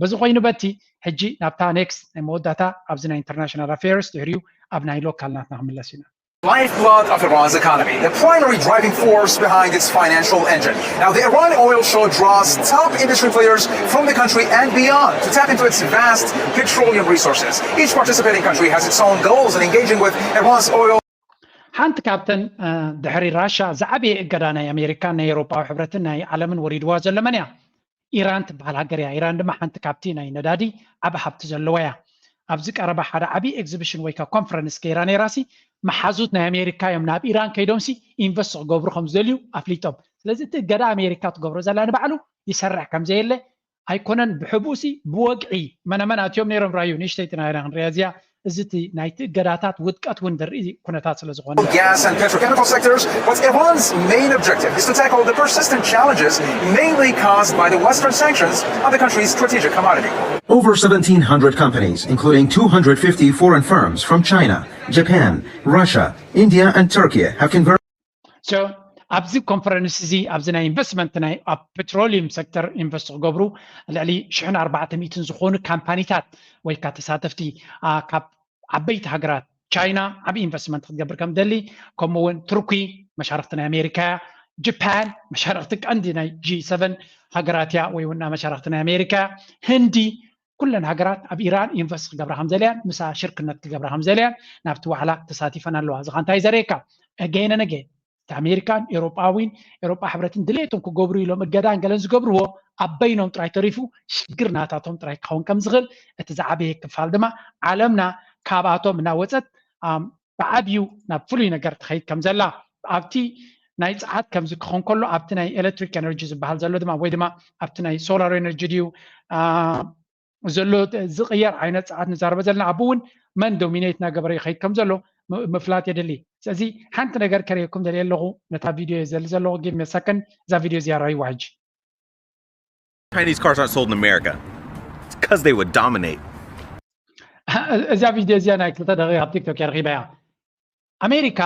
በዚ ኮይኑ በቲ ሕጂ ናብታ ኔክስት ናይ መወዳእታ ኣብዚ ናይ ኢንተርናሽናል ኣፌርስ ድሕሪኡ ኣብ ናይ ሎካል ናትና ክምለስ ኢና። Lifeblood of Iran's economy, the primary driving force behind its financial engine. Now, the Iran oil show draws top industry players from the country and beyond to tap into its vast petroleum resources. Each participating country has its own goals in engaging with Iran's oil. ሓንቲ ካብተን ድሕሪ ራሻ ዝዓበየ እገዳ ናይ ኣሜሪካን ናይ ኤውሮጳዊ ሕብረትን ናይ ዓለምን ወሪድዋ ዘሎ መን እያ? ኢራን ትበሃል ሃገር እያ። ኢራን ድማ ሓንቲ ካብቲ ናይ ነዳዲ ዓቢ ሃብቲ ዘለዋ እያ። ኣብዚ ቀረባ ሓደ ዓቢ ኤግዚቢሽን ወይ ከዓ ኮንፈረንስ ገይራ ነይራሲ፣ መሓዙት ናይ ኣሜሪካ እዮም ናብ ኢራን ከይዶምሲ ኢንቨስት ክገብሩ ከም ዝደልዩ ኣፍሊጦም። ስለዚ እቲ እገዳ ኣሜሪካ ትገብሮ ዘላ ንባዕሉ ይሰርሕ ከም ዘየለ ኣይኮነን፣ ብሕቡእሲ ብወግዒ መነመን ኣትዮም ነይሮም ራዩ ንእሽተይቲ ናይና ክንሪያ እዚኣ። እዚ እቲ ናይቲ እገዳታት ውድቀት እውን ዘርኢ ኩነታት ስለ ዝኾነ gas and petrochemical sectors, but Iran's main objective is to tackle the persistent challenges mainly caused by the Western sanctions on the country's strategic commodity. Over seventeen hundred companies, including two hundred fifty foreign firms from China, Japan, Russia, India, and Turkey, have converted. ኣብዚ ኮንፈረንስ እዚ ኣብዚ ናይ ኢንቨስትመንት ናይ ኣብ ፔትሮሊየም ሴክተር ኢንቨስት ክገብሩ ልዕሊ ሽሕን ኣርባዕተ ሚእትን ዝኾኑ ካምፓኒታት ወይ ከዓ ተሳተፍቲ ካብ ዓበይቲ ሃገራት ቻይና ዓብዪ ኢንቨስትመንት ክትገብር ከም ደሊ፣ ከምኡ እውን ቱርኪ መሻርክቲ ናይ ኣሜሪካ እያ፣ ጃፓን መሻርክቲ ቀንዲ ናይ ጂ ሰቨን ሃገራት እያ ወይ እውን መሻርክቲ ናይ ኣሜሪካ እያ፣ ህንዲ ኩለን ሃገራት ኣብ ኢራን ኢንቨስት ክገብራ ከም ዘልያን ምሳ ሽርክነት ክገብራ ከም ዘልያን ናብቲ ዋዕላ ተሳቲፈን ኣለዋ። እዚ እንታይ ዘርእየካ? ገይነ ነገ እቲ ኣሜሪካን ኤውሮጳዊን ኤውሮጳ ሕብረትን ድሌቶም ክገብሩ ኢሎም እገዳን ገለን ዝገብርዎ ኣብ በይኖም ጥራይ ተሪፉ ሽግር ናታቶም ጥራይ ክኸውን ከም ዝኽእል፣ እቲ ዝዓበየ ክፋል ድማ ዓለምና ካብኣቶም እናወፀት ብዓብዩ ናብ ፍሉይ ነገር ትኸይድ ከም ዘላ ኣብቲ ናይ ፀዓት ከምዚ ክኾን ከሎ ኣብቲ ናይ ኤሌክትሪክ ኤነርጂ ዝበሃል ዘሎ ድማ ወይ ድማ ኣብቲ ናይ ሶላር ኤነርጂ ድዩ ዘሎ ዝቕየር ዓይነት ፀዓት ንዛረበ ዘለና ኣብኡ እውን መን ዶሚኔት እናገበረ ይኸይድ ከም ዘሎ ምፍላጥ የድሊ። ስለዚ ሓንቲ ነገር ከርእየኩም ደልየ ኣለኹ። ነታ ቪድዮ እየ ዘሊ ዘለኹ። ጊቭ ሚ ሰከንድ እዛ ቪድዮ እዚኣ ራይዋ ሕጂ። Chinese cars aren't sold in America. It's because they would dominate. እዛ ቪድዮ እዚኣ ናይ ክልተ ደቂቕ ኣብ ቲክቶክ እየ ረኺበያ። ኣሜሪካ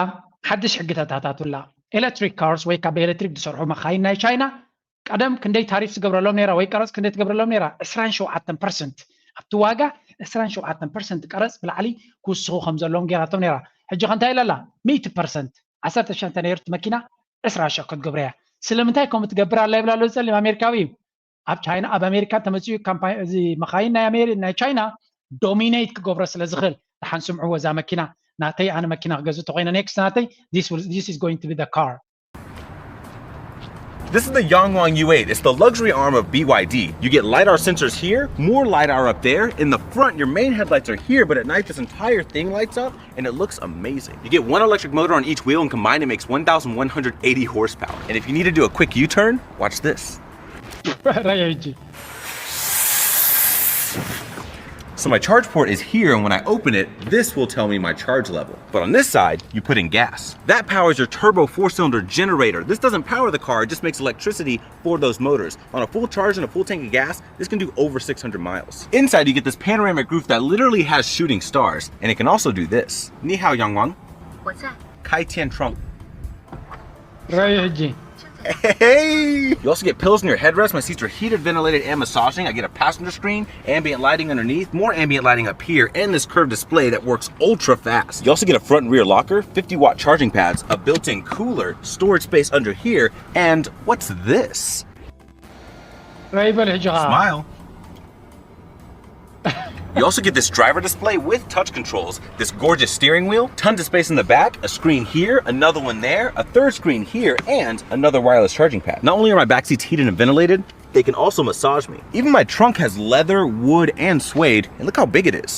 ሓድሽ ሕጊ ተታታቱላ። ኤሌክትሪክ ካርስ ወይ ካብ ኤሌክትሪክ ዝሰርሑ መኻይን ናይ ቻይና ቀደም ክንደይ ታሪፍ ትገብረሎም ነይራ ወይ ቀረፅ ክንደይ ትገብረሎም ነይራ? ዕስራን ሸውዓተን ፐርሰንት ኣብቲ ዋጋ ዕስራን ሸውዓተን ፐርሰንት ቀረፅ ብላዕሊ ክውስኹ ከም ዘለዎም ገይራቶም ነይራ። ሕጂ ከ እንታይ ኢላ ኣላ? ሚእቲ ፐርሰንት ዓሰርተ ሸሕ እንተ ነይሩ እቲ መኪና ዕስራ ሸሕ ክትገብረ እያ። ስለምንታይ ከምኡ ትገብር ኣላ ይብል ኣሎ ጸሊም ኣሜሪካዊ እዩ። ኣብ ቻይና ኣብ ኣሜሪካ ተመፅኡ ካምፓኒ እዚ መኻይን ናይ ኣሜሪ ናይ ቻይና ዶሚኔት ክገብሮ ስለ ዝኽእል ደሓን ስምዕዎ እዛ መኪና ናተይ ኣነ መኪና ክገዝእ ተኮይነ ኔክስት ናተይ this will this is going to be the car This is the Yangwang U eight. It's the luxury arm of B Y D. You get LiDAR sensors here, more LiDAR up there. In the front, your main headlights are here, but at night, this entire thing lights up and it looks amazing. You get one electric motor on each wheel, and combined, it makes one thousand one hundred eighty horsepower. And if you need to do a quick U turn, watch this. So my charge port is here, and when I open it, this will tell me my charge level. But on this side, you put in gas. That powers your turbo four-cylinder generator. This doesn't power the car, it just makes electricity for those motors. On a full charge and a full tank of gas, this can do over six hundred miles. Inside, you get this panoramic roof that literally has shooting stars, and it can also do this. Ni hao, Yangwang. What's that? Kai Tian Trunk. ራዩ ሕጂ Hey! You also get pillows in your headrest. My seats are heated, ventilated, and massaging. I get a passenger screen, ambient lighting underneath, more ambient lighting up here, and this curved display that works ultra fast. You also get a front and rear locker, fifty watt charging pads, a built in cooler, storage space under here, and what's this? ራዩ በል ሕጂ ከዓ Smile. You also get this driver display with touch controls, this gorgeous steering wheel, tons of space in the back, a screen here, another one there, a third screen here, and another wireless charging pad. Not only are my back seats heated and ventilated, they can also massage me. Even my trunk has leather, wood, and suede, and look how big it is.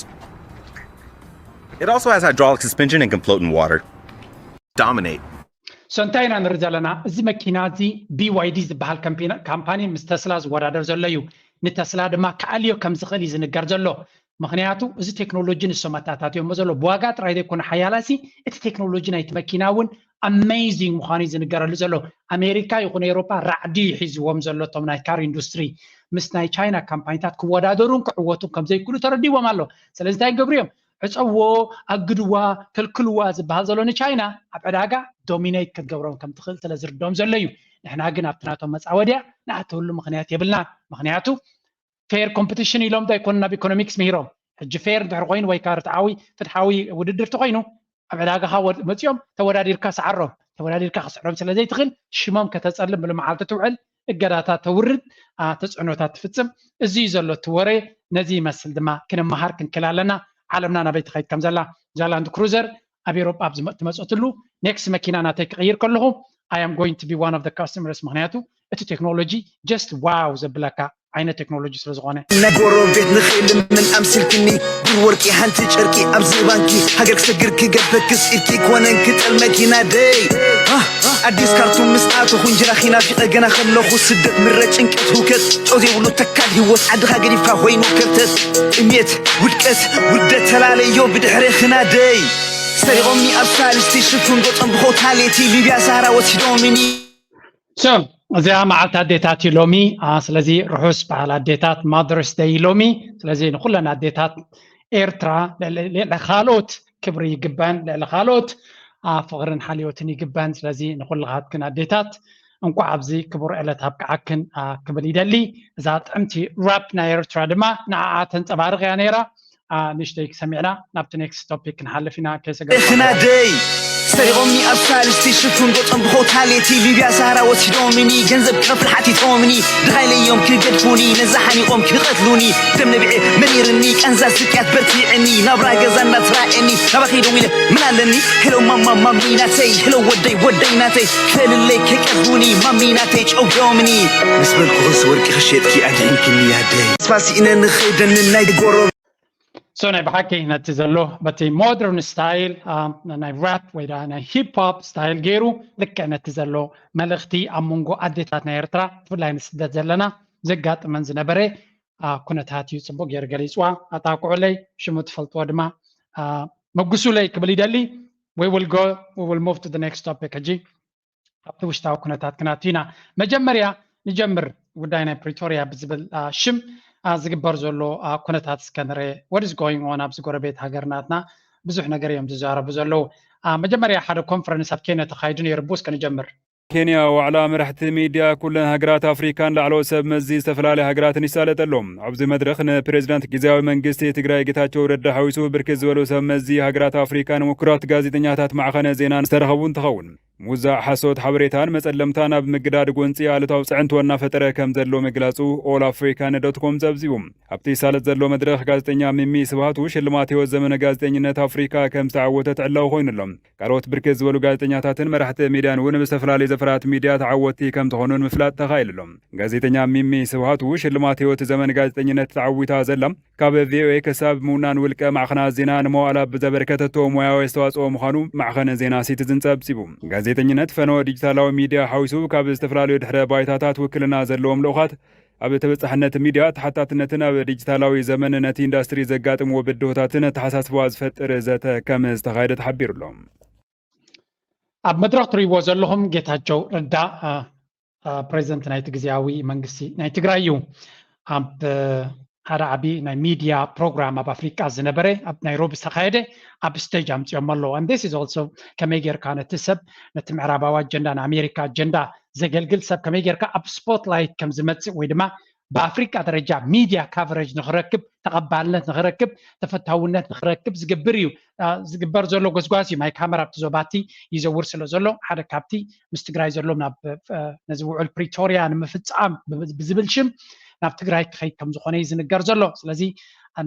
It also has hydraulic suspension and can float in water. Dominate. So እንታይ ኢና ንርኢ ዘለና? እዚ መኪና እዚ ቢ ዋይ ዲ ዝበሃል ካምፓኒ ምስ ተስላ ዝወዳደር ዘሎ እዩ። ንተስላ ድማ ክኣልዮ ከም ዝኽእል እዩ ዝንገር ዘሎ። ምኽንያቱ እዚ ቴክኖሎጂ ንሶም ኣታታትዮሞ ዘሎ ብዋጋ ጥራይ ዘይኮነ ሓያላሲ እቲ ቴክኖሎጂ ናይቲ መኪና እውን ኣሜዚንግ ምዃኑ እዩ ዝንገረሉ ዘሎ። ኣሜሪካ ይኹን ኤውሮፓ ራዕዲ እዩ ሒዝዎም ዘሎ። እቶም ናይ ካር ኢንዱስትሪ ምስ ናይ ቻይና ካምፓኒታት ክወዳደሩን ክዕወቱን ከም ዘይክእሉ ተረዲዎም ኣሎ። ስለዚ እንታይ ይገብሩ እዮም? ዕፀዎ፣ ኣግድዋ፣ ከልክልዋ ዝበሃል ዘሎ ንቻይና ኣብ ዕዳጋ ዶሚኔት ክትገብሮም ከም ትኽእል ስለ ዝርድኦም ዘሎ እዩ። ንሕና ግን ኣብቲ ናቶም መፃወድያ ንኣተወሉ ምኽንያት የብልናን። ምኽንያቱ ፌር ኮምፒቲሽን ኢሎም ዶ ኣይኮኑን ናብ ኢኮኖሚክስ ምሂሮም? ሕጂ ፌር እንድሕር ኮይኑ ወይ ከዓ ርትዓዊ ፍትሓዊ ውድድር ተኮይኑ ኣብ ዕዳጋኻ መፂኦም ተወዳዲርካ ሰዓሮም፣ ተወዳዲርካ ክስዕሮም ስለዘይትኽእል ሽሞም ከተፀልም ብሉ መዓልቲ ትውዕል፣ እገዳታት ተውርድ፣ ተፅዕኖታት ትፍፅም። እዚ እዩ ዘሎ እቲ ወረ። ነዚ ይመስል ድማ ክንመሃር ክንክል ኣለና። ዓለምና ናበይ ትኸይድ ከም ዘላ እዛ ላንድ ክሩዘር ኣብ ኤሮጳ ኣብ ትመፅትሉ ኔክስት መኪና ናተይ ክቕይር ከለኹ I am going to be one of the customers፣ ምክንያቱ እቲ ቴክኖሎጂ just ዋው ዘብለካ ዓይነት ቴክኖሎጂ ስለ ዝኾነ። ናይ ጎረቤት ንኽልምን ኣምሲልክኒ ብር ወርቂ ሓንቲ ጨርቂ ኣብዚ ባንኪ ሃገር ክሰግር ክገበክስ ኢልኪ ኮነን ክጠል መኪና ደይ ኣዲስ ካርቱም ምስ ኣተኹ እንጀራኺ ናፊቐ ገና ከለኹ ስደት ምረ ጭንቀት ህውከት ጨው ዘይብሉ ተካል ህይወት ዓድኻ ገዲፍካ ኮይኑ ከርተት ጥሜት ውድቀት ውርደት ተላለዮ ብድሕሬኽና ደይ ሰሪቖምኒ ኣብ ሳልስቲ ሽፉን ገጾም ብኾታሌቲ ሊብያ ሳህራ ወሲዶምኒ እዚኣ መዓልቲ ኣዴታት እዩ ሎሚ። ስለዚ ርሑስ በዓል ኣዴታት ማደርስ ደይ ሎሚ። ስለዚ ንኩለን ኣዴታት ኤርትራ ልዕሊ ካልኦት ክብሪ ይግበን፣ ልዕሊ ካልኦት ፍቕርን ሓልዮትን ይግበን። ስለዚ ንኩልኻትክን ኣዴታት እንኳዕ ኣብዚ ክቡር ዕለት ኣብቅዓክን ክብል ይደሊ። እዛ ጥዕምቲ ራፕ ናይ ኤርትራ ድማ ንዓኣ ተንጸባርቕ እያ ነይራ። ንእሽተይ ክሰሚዕና ናብቲ ኔክስት ቶፒክ ክንሓልፍ ኢና። ከይሰገድና ደይ ሰሪቖምኒ ኣብ ሳልስቲ ሽፉን ገጾም ብኾታሌቲ ሊብያ ሳህራ ወሲዶምኒ ገንዘብ ክኸፍል ሓቲቶምኒ ድኻይለዮም ክገድፉኒ ነዛ ሓኒቖም ክቐትሉኒ ደም ነቢዐ መሪርኒ ቃንዛ ስቅያት በርቲዕኒ ናብራ ገዛ እናትራእኒ ናባኺ ደዊለ ምን ኣለኒ ሄሎ ማማ ማሚ ናተይ ሄሎ ወደይ ወደይ ናተይ ክፈልለይ ከቀርቡኒ ማሚ ናተይ ጨውዶምኒ ምስ በልኩኽስ ወርቂ ክሸጥኪ ኣድሒንክኒ ኣደይ ተስፋ ስኢነ ንኸይደንን ናይ ጎሮ so ናይ ብሓቂ ነቲ ዘሎ በቲ ሞደርን ስታይል ናይ ራፕ ወይ ናይ ሂፕ ሆፕ ስታይል ገይሩ ልክዕ ነቲ ዘሎ መልእኽቲ ኣብ መንጎ ኣዴታት ናይ ኤርትራ ብፍላይ ንስደት ዘለና ዘጋጥመን ዝነበረ ኩነታት እዩ ጽቡቅ ገይሩ ገሊጽዋ። ኣጣቅዑለይ ሽሙ ትፈልጥዎ ድማ መጉሱለይ ክብል ይደሊ። We will go, we will move to the next topic ሕጂ ኣብቲ ውሽጣዊ ኩነታት ክነቱ ኢና። መጀመርያ ንጀምር ጉዳይ ናይ ፕሪቶርያ ብዝብል ሽም ዝግበር ዘሎ ኩነታት እስከ ንርኤ። What is going on ኣብዚ ጎረቤት ሃገር ናትና ብዙሕ ነገር እዮም ዝዛረቡ ዘለዉ። መጀመርያ ሓደ ኮንፈረንስ ኣብ ኬንያ ተኻይዱ ነይሩ። ብኡ እስከ ንጀምር። ኬንያ ዋዕላ መራሕቲ ሚድያ ኩለን ሃገራት ኣፍሪካን ላዕለዎት ሰብ መዚ ዝተፈላለያ ሃገራትን ይሳለጥ ኣሎ። ኣብዚ መድረኽ ንፕሬዚዳንት ግዝያዊ መንግስቲ ትግራይ ጌታቸው ረዳ ሓዊሱ ብርክት ዝበሉ ሰብ መዚ ሃገራት ኣፍሪካን ምኩራት ጋዜጠኛታት ማዕኸነ ዜናን ዝተረኸቡ እንትኸውን ሙዛዕ ሓሶት ሓበሬታን መፀለምታን ኣብ ምግዳድ ጎንፂ ኣሉታዊ ፅዕንቶ እናፈጠረ ከም ዘሎ ምግላፁ ኦል ኣፍሪካን ዶት ኮም ፀብፂቡ። ኣብቲ ይሳለጥ ዘሎ መድረኽ ጋዜጠኛ ሚሚ ስብሃቱ ሽልማት ህይወት ዘመነ ጋዜጠኝነት ኣፍሪካ ከም ዝተዓወተት ዕላዊ ኮይኑሎ። ካልኦት ብርክት ዝበሉ ጋዜጠኛታትን መራሕቲ ሚድያን እውን ብዝተፈላለዩ ዘፈራት ሚድያ ተዓወትቲ ከም ዝኾኑ ንምፍላጥ ተኻኢሉሎ። ጋዜጠኛ ሚሚ ስብሃቱ ሽልማት ህይወት ዘመን ጋዜጠኝነት ተዓዊታ ዘላ ካብ ቪኦኤ ክሳብ ምውናን ውልቀ ማዕኸናት ዜና ንመዋእላ ብዘበርከተቶ ሞያዊ ኣስተዋፅኦ ምዃኑ ማዕኸን ዜና ሲቲዝን ፀብፂቡ። ጋዜጠኝነት ፈነወ ዲጂታላዊ ሚድያ ሓዊሱ ካብ ዝተፈላለዩ ድሕረ ባይታታት ውክልና ዘለዎም ልኡኻት ኣብ ተበፃሕነት ሚድያ ተሓታትነትን ኣብ ዲጂታላዊ ዘመን ነቲ ኢንዳስትሪ ዘጋጥምዎ ብድሆታትን ኣተሓሳስባ ዝፈጥር ዘተ ከም ዝተኻየደ ተሓቢሩሎ። ኣብ መድረኽ ትሪእዎ ዘለኹም ጌታቸው ረዳ ፕሬዚደንት ናይቲ ግዜያዊ መንግስቲ ናይ ትግራይ እዩ። ኣብ ሓደ ዓቢ ናይ ሚድያ ፕሮግራም ኣብ ኣፍሪቃ ዝነበረ ኣብ ናይሮቢ ዝተኻየደ ኣብ ስቴጅ ኣምፅኦም ኣለዉ። And this is also ከመይ ጌርካ ነቲ ሰብ ነቲ ምዕራባዊ ኣጀንዳ ንኣሜሪካ ኣጀንዳ ዘገልግል ሰብ ከመይ ጌርካ ኣብ ስፖትላይት ከም ዝመፅእ ወይ ድማ ብኣፍሪቃ ደረጃ ሚድያ ካቨሬጅ ንክረክብ ተቐባልነት ንክረክብ ተፈታውነት ንክረክብ ዝግብር እዩ። ዝግበር ዘሎ ጎስጓስ እዩ። ማይክ ሃመር ኣብቲ ዞባቲ ይዘውር ስለ ዘሎ ሓደ ካብቲ ምስ ትግራይ ዘሎ ናብ ነዚ ውዕል ፕሪቶርያ ንምፍፃም ብዝብል ሽም ናብ ትግራይ ክኸይድ ከም ዝኾነ እዩ ዝንገር ዘሎ። ስለዚ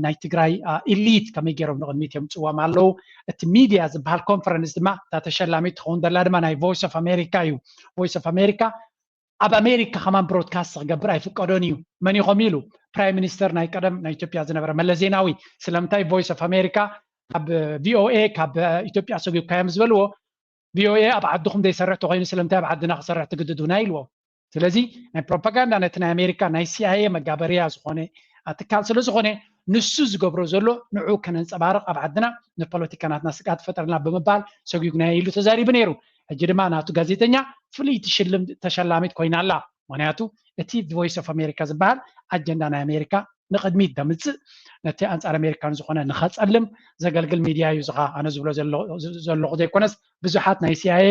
ናይ ትግራይ ኢሊት ከመይ ገይሮም ንቕድሚት የምፅዎም ኣለዉ። እቲ ሚድያ ዝበሃል ኮንፈረንስ ድማ እታ ተሸላሚት ትኸውን ዘላ ድማ ናይ ቮይስ ኦፍ ኣሜሪካ እዩ። ቮይስ ኦፍ ኣሜሪካ ኣብ ኣሜሪካ ከማን ብሮድካስት ክገብር ኣይፍቀዶን እዩ። መን ኢኹም ኢሉ ፕራይም ሚኒስተር ናይ ቀደም ናይ ኢትዮጵያ ዝነበረ መለስ ዜናዊ ስለምንታይ ቮይስ ኦፍ ኣሜሪካ ካብ ቪኦኤ ካብ ኢትዮጵያ ሰጒግካዮም ዝበልዎ ቪኦኤ ኣብ ዓድኹም ዘይሰርሕ ተኮይኑ ስለምንታይ ኣብ ዓድና ክሰርሕ ትግድዱና ኢልዎ። ስለዚ ናይ ፕሮፓጋንዳ ነቲ ናይ ኣሜሪካ ናይ ሲኣይኤ መጋበርያ ዝኾነ ትካል ስለ ዝኾነ ንሱ ዝገብሮ ዘሎ ንዑ ከነንፀባርቕ ኣብ ዓድና ንፖለቲካ ናትና ስግኣት ፈጠርና ብምባል ሰጒግናዮ ኢሉ ተዛሪቡ ነይሩ። ሕጂ ድማ ናቱ ጋዜጠኛ ፍልይቲ ሽልም ተሸላሚት ኮይና ኣላ። ምክንያቱ እቲ ቮይስ ኦፍ ኣሜሪካ ዝበሃል ኣጀንዳ ናይ ኣሜሪካ ንቅድሚት ደምፅእ ነቲ ኣንፃር ኣሜሪካን ዝኾነ ንኸፀልም ዘገልግል ሚድያ እዩ። ዝኻ ኣነ ዝብሎ ዘለኹ ዘይኮነስ ብዙሓት ናይ ሲኣይኤ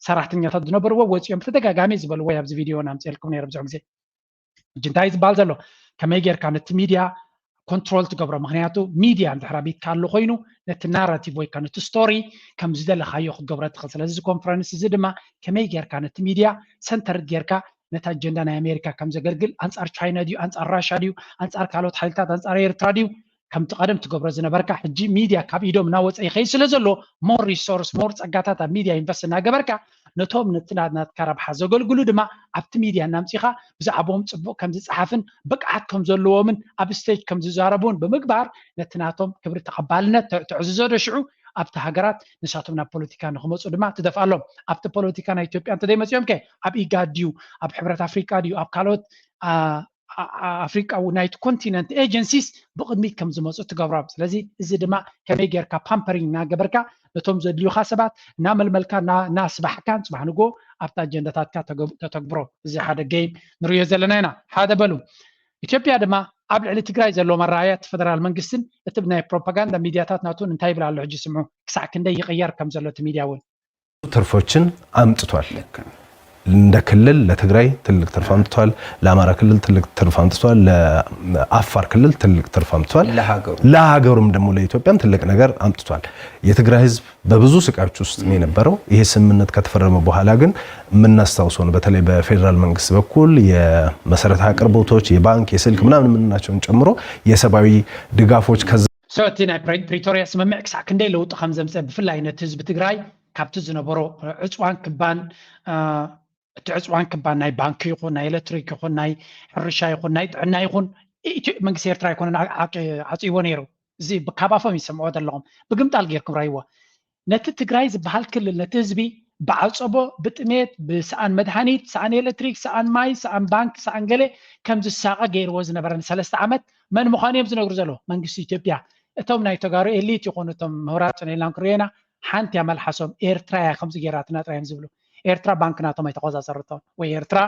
ሰራሕተኛታት ዝነበርዎ ወፂኦም ብተደጋጋሚ ዝበልዎ ኣብዚ ቪድዮ ኣምፅኤልኩም ነይረ ብዙሕ ግዜ። ሕጂ እንታይ ዝበሃል ዘሎ ከመይ ጌርካ ነቲ ሚድያ ኮንትሮል ትገብሮ? ምክንያቱ ሚድያ እንድሕር ኣቢትካ ኣሎ ኮይኑ ነቲ ናራቲቭ ወይ ከዓ ነቲ ስቶሪ ከም ዝደለካዮ ክትገብሮ ትኽእል። ስለዚ እዚ ኮንፈረንስ እዚ ድማ ከመይ ጌርካ ነቲ ሚድያ ሰንተር ጌርካ ነቲ ኣጀንዳ ናይ ኣሜሪካ ከም ዘገልግል፣ ኣንጻር ቻይና ድዩ፣ ኣንጻር ራሻ ድዩ፣ ኣንጻር ካልኦት ሓይልታት፣ ኣንጻር ኤርትራ ድዩ፣ ከምቲ ቀደም ትገብሮ ዝነበርካ፣ ሕጂ ሚድያ ካብ ኢዶም እናወፀ ይኸይድ ስለ ዘሎ፣ ሞር ሪሶርስ፣ ሞር ፀጋታት ኣብ ሚድያ ኢንቨስት እናገበርካ፣ ነቶም ነቲ ናትካ ረብሓ ዘገልግሉ ድማ ኣብቲ ሚድያ እናምፂኻ ብዛዕባኦም ፅቡቅ ከም ዝፀሓፍን ብቅዓት ከም ዘለዎምን ኣብ ስቴጅ ከም ዝዛረቡን ብምግባር ነቲ ናቶም ክብሪ ተቐባልነት ተዕዝዞ ዶ ሽዑ ኣብቲ ሃገራት ንሳቶም ናብ ፖለቲካ ንክመፁ ድማ ትደፍኣሎም። ኣብቲ ፖለቲካ ናይ ኢትዮጵያ እንተዘይመፂኦም ከ ኣብ ኢጋድ ድዩ፣ ኣብ ሕብረት ኣፍሪቃ ድዩ፣ ኣብ ካልኦት ኣፍሪቃዊ ናይቲ ኮንቲነንት ኤጀንሲስ ብቅድሚት ከም ዝመፁ ትገብሮም። ስለዚ እዚ ድማ ከመይ ጌርካ ፓምፐሪንግ እናገበርካ ነቶም ዘድልዩካ ሰባት እናመልመልካ እናስባሕካን ፅባሕ ንጎ ኣብቲ ኣጀንዳታትካ ተተግብሮ። እዚ ሓደ ገይም ንሪዮ ዘለና ኢና። ሓደ በሉ። ኢትዮጵያ ድማ ኣብ ልዕሊ ትግራይ ዘሎ መራያ እቲ ፈደራል መንግስትን እቲ ናይ ፕሮፓጋንዳ ሚድያታት ናቱን እንታይ ይብል ኣሎ ሕጂ ስምዑ። ክሳዕ ክንደይ ይቕየር ከም ዘሎ እቲ ሚድያ እውን ትርፎችን አምጥቷል። እንደ ክልል ለትግራይ ትልቅ ትርፍ አምጥቷል። ለአማራ ክልል ትልቅ ትርፍ አምጥቷል። ለአፋር ክልል ትልቅ ትርፍ አምጥቷል። ለሀገሩም ደግሞ ለኢትዮጵያም ትልቅ ነገር አምጥቷል። የትግራይ ህዝብ በብዙ ስቃዮች ውስጥ ነው የነበረው። ይሄ ስምምነት ከተፈረመ በኋላ ግን የምናስታውሰው ነው። በተለይ በፌዴራል መንግስት በኩል የመሰረተ አቅርቦቶች፣ የባንክ፣ የስልክ ምናምን የምንላቸውን ጨምሮ የሰብአዊ ድጋፎች ከዛ እቲ ናይ ፕሪቶሪያ ስምምዕ ክሳዕ ክንደይ ለውጢ ከም ዘምፀ ብፍላይ ነቲ ህዝቢ ትግራይ ካብቲ ዝነበሮ ዕፅዋን ክባን እቲ ዕፅዋን ክባን ናይ ባንኪ ይኹን ናይ ኤሌክትሪክ ይኹን ናይ ሕርሻ ይኹን ናይ ጥዕና ይኹን መንግስቲ ኤርትራ ኣይኮነን ዓፅይዎ ነይሩ። እዚ ካብ ኣፎም ይሰምዕዎ ዘለኹም ብግምጣል ጌርኩም ራይዎ። ነቲ ትግራይ ዝበሃል ክልል ነቲ ህዝቢ ብዓፀቦ ብጥሜት ብሰኣን መድሃኒት ሰኣን ኤሌክትሪክ ሰኣን ማይ ሰኣን ባንክ ሰኣን ገለ ከም ዝሳቐ ገይርዎ ዝነበረ ንሰለስተ ዓመት መን ምዃኑ እዮም ዝነግሩ ዘለዉ መንግስቲ ኢትዮጵያ። እቶም ናይ ተጋሩ ኤሊት ይኹኑ እቶም ምሁራት ጸኒሕና ክንሪኦ ኢና። ሓንቲ እያ መልሓሶም ኤርትራ እያ ከምዚ ጌራትና ጥራይ እዮም ዝብሉ። ኤርትራ ባንክ ናቶም ኣይተቆጻጸረቶን ወይ ኤርትራ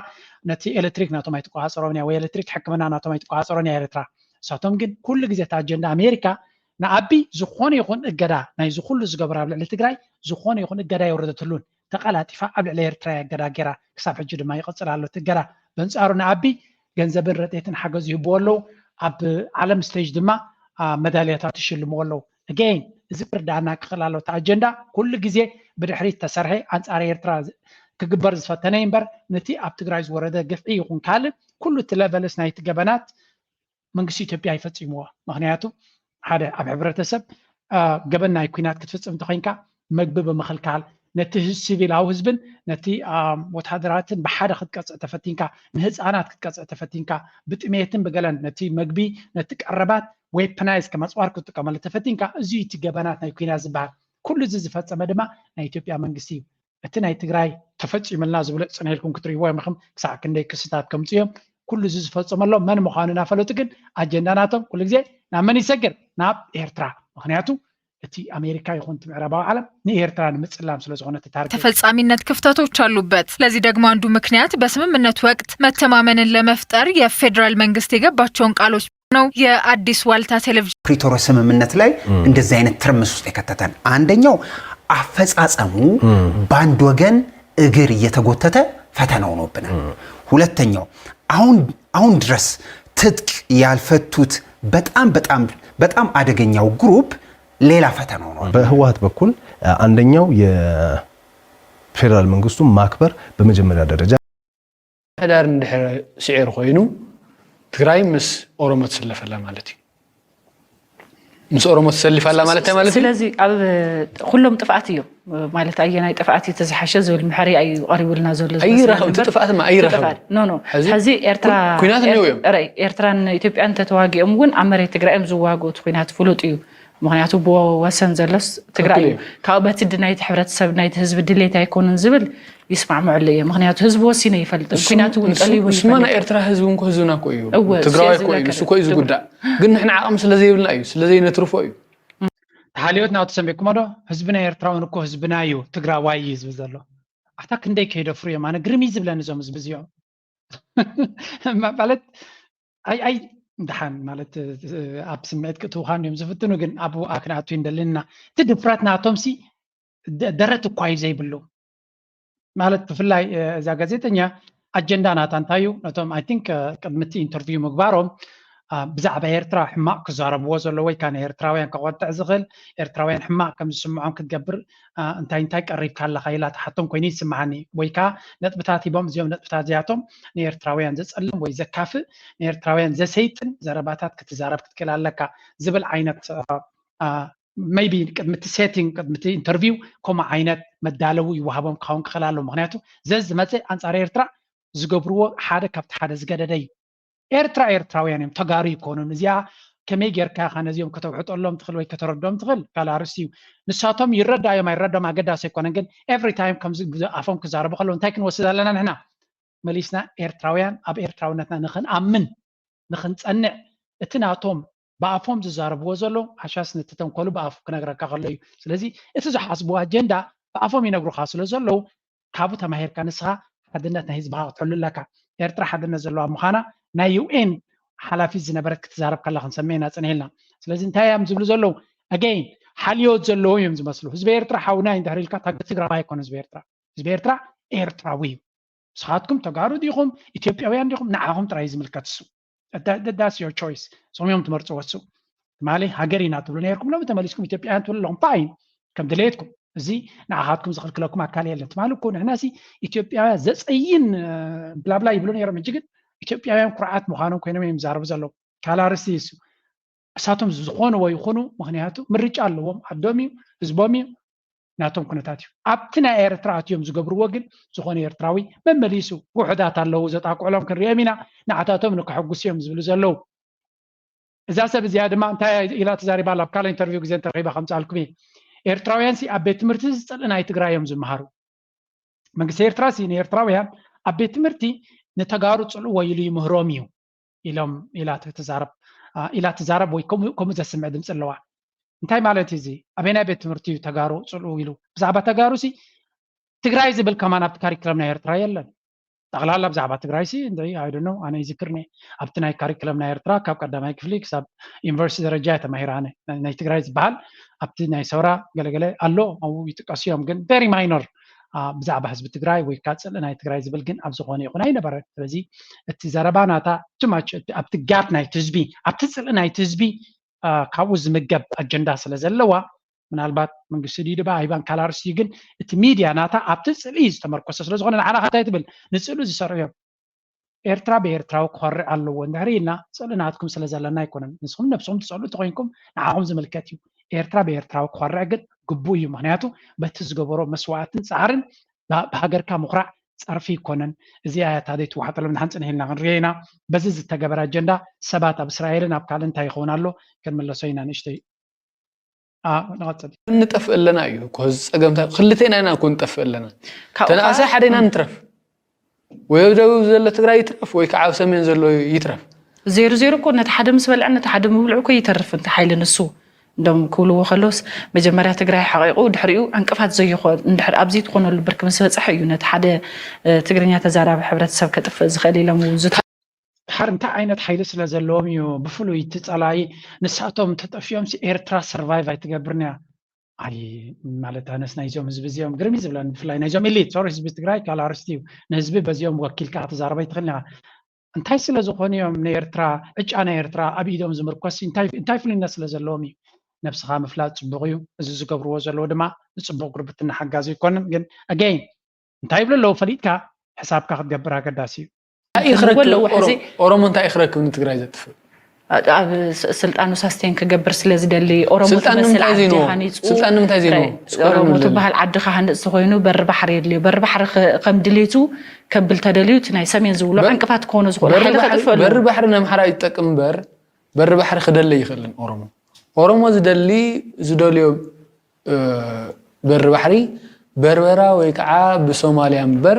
ነቲ ኤሌክትሪክ ናቶም ኣይትቆጻጸሮን እያ ወይ ኤሌክትሪክ ሕክምና ናቶም ኣይትቆጻጸሮን እያ ኤርትራ። ንሳቶም ግን ኩሉ ግዜ እቲ ኣጀንዳ ኣሜሪካ ንኣቢ ዝኾነ ይኹን እገዳ ናይዚ ኩሉ ዝገበራ ኣብ ልዕሊ ትግራይ ዝኾነ ይኹን እገዳ የውረደትሉን። ተቐላጢፋ ኣብ ልዕሊ ኤርትራ እያ እገዳ ጌራ ክሳብ ሕጂ ድማ ይቕጽል ኣሎ እቲ እገዳ። በንጻሩ ንኣቢ ገንዘብን ረድኤትን ሓገዝ ይህብዎ ኣለዉ። ኣብ ዓለም ስቴጅ ድማ መዳልያታት ይሽልምዎ ኣለዉ። ኣገይን እዚ ክርድኣና ክኽእል ኣለዎ። እቲ ኣጀንዳ ኩሉ ግዜ ብድሕሪት ተሰርሐ ኣንጻር ኤርትራ ክግበር ዝፈተነ እምበር ነቲ ኣብ ትግራይ ዝወረደ ግፍዒ ይኹን ካልእ ኩሉ እቲ ለቨልስ ናይቲ ገበናት መንግስቲ ኢትዮጵያ ይፈፂምዎ። ምክንያቱ ሓደ ኣብ ሕብረተሰብ ገበን ናይ ኩናት ክትፍፅም እንተኮይንካ መግቢ ብምክልካል ነቲ ሲቪላዊ ህዝብን ነቲ ወታደራትን ብሓደ ክትቀፅዕ ተፈቲንካ ንህፃናት ክትቀፅዕ ተፈቲንካ ብጥሜትን ብገለን ነቲ መግቢ ነቲ ቀረባት ዌፐናይዝ ከም ኣፅዋር ክትጥቀመሉ ተፈቲንካ እዚ እቲ ገበናት ናይ ኩናት ዝበሃል ኩሉ እዚ ዝፈፀመ ድማ ናይ ኢትዮጵያ መንግስቲ እዩ። እቲ ናይ ትግራይ ተፈፂሙልና ዝብሎ ፅን ኢልኩም ክትርእይዎ እዮም ኢኹም ክሳዕ ክንደይ ክስታት ከምፅኡ እዮም። ኩሉ እዚ ዝፈፀመሎም መን ምዃኑ እናፈለጡ ግን ኣጀንዳ ናቶም ኩሉ ግዜ ናብ መን ይሰግር? ናብ ኤርትራ። ምክንያቱ እቲ ኣሜሪካ ይኹን እቲ ምዕራባዊ ዓለም ንኤርትራ ንምፅላም ስለዝኾነ እቲ ታርጌት ተፈጻሚነት ክፍተቶች አሉበት። ለዚህ ደግሞ አንዱ ምክንያት በስምምነቱ ወቅት መተማመንን ለመፍጠር የፌዴራል መንግስት የገባቸውን ቃሎች ነው። የአዲስ ዋልታ ቴሌቪዥን ፕሪቶሪያ ስምምነት ላይ እንደዚህ አይነት ትርምስ ውስጥ የከተተን አንደኛው አፈጻጸሙ በአንድ ወገን እግር እየተጎተተ ፈተና ሆኖብናል። ሁለተኛው አሁን አሁን ድረስ ትጥቅ ያልፈቱት በጣም በጣም በጣም አደገኛው ግሩፕ ሌላ ፈተና ሆኖ በህወሓት በኩል አንደኛው የፌዴራል መንግስቱን ማክበር በመጀመሪያ ደረጃ ምምሕዳር እንድሕር ስዒሩ ኮይኑ ትግራይ ምስ ኦሮሞ ትስለፍ ኣላ ማለት እዩ። ምስ ኦሮሞ ትሰልፍ ኣላ ማለት እንታይ ማለት እዩ? ስለዚ ኣብ ኩሎም ጥፍኣት እዮም ማለት ኣየናይ ጥፍኣት እዩ ተዝሓሸ ዝብል ምሕሪ እዩ ቀሪቡልና ዘሎ ዝመስለኒ ኣይራኸብን፣ እቲ እምበር ጥፍኣት ማ ኣይራኸብን። ጥፍኣት ኖ ኖ ሕዚ ሕዚ ኤርትራ ኩ- ኩናት እነው እዮም። ኤር- ኤርትራን ኢትዮጵያን ተተዋጊኦም እውን ኣብ መሬት ትግራይ እዮም ዝዋግኡ እቲ ኩናት ፍሉጥ እዩ። ምክንያቱ ብወሰን ዘሎስ ትግራይ እዩ። ትክክል እዩ። ካብ በቲ ድናይቲ ሕብረተሰብ ናይቲ ህዝቢ ድሌት ኣይኮኑን ዝብል ይስማዕምዐሉ እየ። ምክንያቱ ህዝቢ ወሲኑ ይፈልጥ። እሱ- ኩናት እውን እሱ- ጠሊቡ እሱማ ይፈልጥ። ናይ ኤርትራ ህዝቢ እንኮ ህዝብና እኮ እዩ። እወ፣ ትግራዋይ እሱ እኮ እዩ። ዝነገር። ንሱ እኮ እዩ ዝጉዳእ። ግን ንሕና ዓቕሚ ስለ ዘይብልና እዩ፣ ስለ ዘይነትርፎ እዩ። ተሓልዮት ናቱ ሰሚዕኩሞ ዶ? ህዝቢ ናይ ኤርትራውን እኮ ህዝብና እዩ፣ ትግራዋይ እዩ ዝብል ዘሎ። ኣታ ክንደይ ከይደፍሩ እዮም። ኣነ ግርም እዩ ዝብለኒ እዞም ህዝቢ እዚኦም። ማለት ኣይ ኣይ ደሓን ማለት ኣብ ስምዒት ክእትውኻ እዮም ዝፍትኑ፣ ግን ኣብኡ ኣክንኣቱ እንደልና እቲ ድፍረት ናቶም ሲ ደ- ደረት እኳ እዩ ዘይብሉ። ማለት ብፍላይ እዛ ጋዜጠኛ ኣጀንዳ ናታ እንታይ እዩ? ነቶም I think ቅድሚ እቲ ኢንተርቪው ምግባሮም ብዛዕባ ኤርትራ ሕማቕ ክዛረብዎ ዘሎ ወይ ከዓ ንኤርትራውያን ከቆጥዕ ዝኽእል፣ ኤርትራውያን ሕማቕ ከም ዝስምዖም ክትገብር እንታይ እንታይ ቀሪብካ ኣለኻ ኢላ ትሓቶም ኮይኑ ይስምዓኒ። ወይ ከዓ ነጥብታት ሂቦም፣ እዚኦም ነጥብታት እዚኣቶም ንኤርትራውያን ዘጸልም ወይ ዘካፍእ፣ ንኤርትራውያን ዘሰይጥን ዘረባታት ክትዛረብ ክትክእል ኣለካ ዝብል ዓይነት maybe ቅድሚ እቲ ሴቲንግ ቅድሚ እቲ ኢንተርቪው ከምኡ ዓይነት መዳለዊ ይወሃቦም ክኸውን ክኽእል ኣሎ። ምክንያቱ ዘዝመፅእ ኣንፃር ኤርትራ ዝገብርዎ ሓደ ካብቲ ሓደ ዝገደደ እዩ። ኤርትራ ኤርትራውያን እዮም፣ ተጋሩ ይኮኑን። እዚኣ ከመይ ጌርካ ኢኻ ነዚኦም ከተውሕጠሎም ትኽእል ወይ ከተረዶም ትኽእል ካልእ ኣርእስቲ እዩ። ንሳቶም ይረዳዮም ኣይረዳዮም ኣገዳሲ ኣይኮነን፣ ግን every time ከምዚ ኣፎም ክዛረቡ ከለዉ እንታይ ክንወስድ ኣለና ንሕና? መሊስና ኤርትራውያን ኣብ ኤርትራውነትና ንኽንኣምን ንኽንጸንዕ፣ እቲ ናቶም ብኣፎም ዝዛረብዎ ዘለዉ ሓሻስ ነቲ ተንኮሉ ብኣፉ ክነግረካ ከሎ እዩ። ስለዚ እቲ ዝሓስብዎ ኣጀንዳ ብኣፎም ይነግሩኻ ስለ ዘለዉ ካብኡ ተማሂርካ ንስኻ ሓድነት ናይ ህዝብኻ ክትሕሉ ኣለካ። ኤርትራ ሓድነት ዘለዋ ምዃና ናይ ዩ ኤን ሓላፊት ዝነበረት ክትዛረብ ከላ ክንሰምዕ ኢና ጽኒሕልና። ስለዚ እንታይ እዮም ዝብሉ ዘለዉ? ኣገይን ሓልዮት ዘለዎም እዮም ዝመስሉ። ህዝቢ ኤርትራ ሓውና እዩ እንድሕር ኢልካ ታግ ትግራዋይ ኣይኮነ ህዝቢ ኤርትራ። ህዝቢ ኤርትራ ኤርትራዊ እዩ። ንስኻትኩም ተጋሩ ዲኹም ኢትዮጵያውያን ዲኹም ንዓኹም ጥራይ እዩ ዝምልከት እሱ። That's your choice። እሶም እዮም ትመርፅዎ እሱ። ትማሊ ሃገር ኢና ትብሉ ነይርኩም ሎሚ ተመሊስኩም ኢትዮጵያውያን ትብሉ ኣለኹም። ፋይን ከም ድሌትኩም። እዚ ንዓኻትኩም ዝኽልክለኩም ኣካል የለን። ትማሊ እኮ ንሕና ሲ ኢትዮጵያውያን ዘፀይን ብላብላ ይብሉ ነይሮም። ሕጂ ግን ኢትዮጵያውያን ኩርዓት ምዃኖም ኮይኖም እዮም ይዛረቡ ዘለዉ። ካልእ ኣርእስቲ እዩ እሱ። እሳቶም ዝኾንዎ ይኹኑ ምኽንያቱ ምርጫ ኣለዎም። ዓዶም እዩ፣ ህዝቦም እዩ። ናቶም ኩነታት እዩ። ኣብቲ ናይ ኤርትራ ኣትዮም ዝገብርዎ ግን ዝኾነ ኤርትራዊ መመሊሱ ውሑዳት ኣለዉ ዘጣቅዕሎም ክንሪኦም ኢና፣ ንዓታቶም ንከሐጉሱ እዮም ዝብሉ ዘለዉ። እዛ ሰብ እዚኣ ድማ እንታይ ኢላ ተዛሪባ ኣላ? ኣብ ካልእ ኢንተርቪው ግዜ እንተረኺባ ከምፅኣልኩም እየ። ኤርትራውያን ሲ ኣብ ቤት ትምህርቲ ዝፅልእ ናይ ትግራይ እዮም ዝመሃሩ። መንግስቲ ኤርትራ ሲ ንኤርትራውያን ኣብ ቤት ትምህርቲ ንተጋሩ ፅልእዎ ኢሉ ይምህሮም እዩ ኢሎም ኢላ ትዛረብ ኢላ ትዛረብ ወይ ከምኡ ዘስምዕ ድምፂ ኣለዋ። እንታይ ማለት እዩ እዚ? ኣበናይ ቤት ትምህርቲ እዩ ተጋሩ ፅልኡ ኢሉ? ብዛዕባ ተጋሩ ሲ ትግራይ ዝብል ከማን ኣብቲ ካሪክለም ናይ ኤርትራ የለን። ጠቕላላ ብዛዕባ ትግራይ ሲ እንድዒ ኣይደኖ ኣነ ይዝክርኒ ኣብቲ ናይ ካሪክለም ናይ ኤርትራ ካብ ቀዳማይ ክፍሊ ክሳብ ዩኒቨርሲቲ ደረጃ እየ ተማሂረ ኣነ። ናይ ትግራይ ዝበሃል ኣብቲ ናይ ሰውራ ገለገለ ኣሎ ኣብኡ ይጥቀሱ እዮም፣ ግን ቨሪ ማይኖር ብዛዕባ ህዝቢ ትግራይ ወይ ከዓ ፅልኢ ናይ ትግራይ ዝብል ግን ኣብ ዝኾነ ይኹን ኣይነበረን። ስለዚ እቲ ዘረባ ናታ ቱማች ኣብቲ ጋፕ ናይቲ ህዝቢ ኣብቲ ፅልኢ ናይቲ ህዝቢ ካብኡ ዝምገብ ኣጀንዳ ስለ ዘለዋ ምናልባት መንግስቲ ድዩ ድባ ኣይባን ካልእ ኣርእስቲ እዩ፣ ግን እቲ ሚድያ ናታ ኣብቲ ፅልኢ ዝተመርኮሰ ስለ ዝኾነ ንዓና እንታይ ትብል ንፅልኡ ዝሰርሑ እዮም። ኤርትራ ብኤርትራዊ ክኾርዕ ኣለዎ እንድሕር ኢልና ፅልኢ ናትኩም ስለ ዘለና ኣይኮነን። ንስኹም ነብስኹም ትፀልኡ እንተኾይንኩም ንዓኹም ዝምልከት እዩ። ኤርትራ ብኤርትራዊ ክኾርዕ ግን ግቡእ እዩ። ምክንያቱ በቲ ዝገበሮ መስዋእትን ፃዕርን ብሃገርካ ምኹራዕ ፀርፊ ኣይኮነን። እዚኣ እያ እታ ዘይትወሓጠሎም ንሓንፅን ኢልና ክንሪኦ ኢና። በዚ ዝተገበረ ኣጀንዳ ሰባት ኣብ እስራኤልን ኣብ ካልእ እንታይ ይኸውን ኣሎ ክንምለሶ ኢና። ንእሽተይ ንቐፅል። ንጠፍእ ኣለና እዩ እኮ እዚ ፀገምታ ክልቴና ኢና እኮ ንጠፍእ ኣለና። ተነኣሰ ሓደና ንትረፍ ወይ ኣብ ደቡብ ዘሎ ትግራይ ይትረፍ ወይ ከዓ ኣብ ሰሜን ዘሎ ይትረፍ። ዜሩ ዜሩ እኮ ነቲ ሓደ ምስ በልዐ ነቲ ሓደ ምብልዑ እኮ ይተርፍ እንተ ሓይሊ ንሱ እንደም ክብልዎ ከለውስ መጀመርያ ትግራይ ሓቂቁ ድሕሪኡ ዕንቅፋት ዘይኮን እንድሕር ኣብዚ ትኾነሉ ብርኪ ምስ በፅሐ እዩ ነቲ ሓደ ትግርኛ ተዛራቢ ሕብረተሰብ ከጥፍእ ዝኽእል ኢሎም ዝተ ድሓር እንታይ ዓይነት ሓይሊ ስለ ዘለዎም እዩ ብፍሉይ እቲ ፀላኢ ንሳቶም ተጠፊኦም ሲ ኤርትራ ሰርቫይቭ ኣይትገብርን እያ። ኣይ ማለት ኣነስ ናይዞም ህዝቢ እዚኦም ግርም እዩ ዝብለኒ ብፍላይ ናይዞም ኢሊት ሶሪ ህዝቢ ትግራይ ካልእ ኣርእስቲ እዩ። ንህዝቢ በዚኦም ወኪልካ ክትዛረብ ኣይትኽእልን ኢኻ። እንታይ ስለ ዝኾኑ እዮም ንኤርትራ ዕጫ ናይ ኤርትራ ኣብ ኢዶም ዝምርኮስ እንታይ ፍሉይነት ስለ ዘለዎም እዩ። ነብስኻ ምፍላጥ ፅቡቕ እዩ። እዚ ዝገብርዎ ዘለዉ ድማ ንፅቡቕ ጉርብትና ሓጋዚ ኣይኮነን። ግን ኣገይን እንታይ ይብሉ ኣለዉ ፈሊጥካ ሕሳብካ ክትገብር ኣገዳሲ እዩ። እንታይ እዩ ክረክብ ኣለዎ ሕዚ ኦሮሞ እንታይ እዩ ክረክብ ንትግራይ ዘጥፍእ? ኣብ ስልጣኑ ሳስቴን ክገብር ስለ ዝደሊ ኦሮሞ ስልጣን ትመስል ንምንታይ ዓዲ ዘይንዎ? ሃኒፁ ስልጣን ንምንታይ ዘይንዎ? ስኮር ኦሮሞ ንብል። ትበሃል ዓዲ ክሃንፅ ተኮይኑ በሪ ባሕሪ የድልዮ። በሪ ባሕሪ ከ- ከም ድሌቱ ከብል ተደልዩ እቲ ናይ ሰሜን ዝብሎ በር- ዕንቅፋት ክኾኖ ዝኾነ በሪ ሓይሊ ባሕሪ- ከጥፍእ ኣለዎ። በሪ ባሕሪ ናይ ኣምሓራ ይጠቅም እምበር በሪ ባሕሪ ክደሊ ኣይኽእልን ኦሮሞ። ኦሮሞ ዝደሊ ዝደልዮ በሪ ባሕሪ በርበራ ወይ ከዓ ብሶማልያ እምበር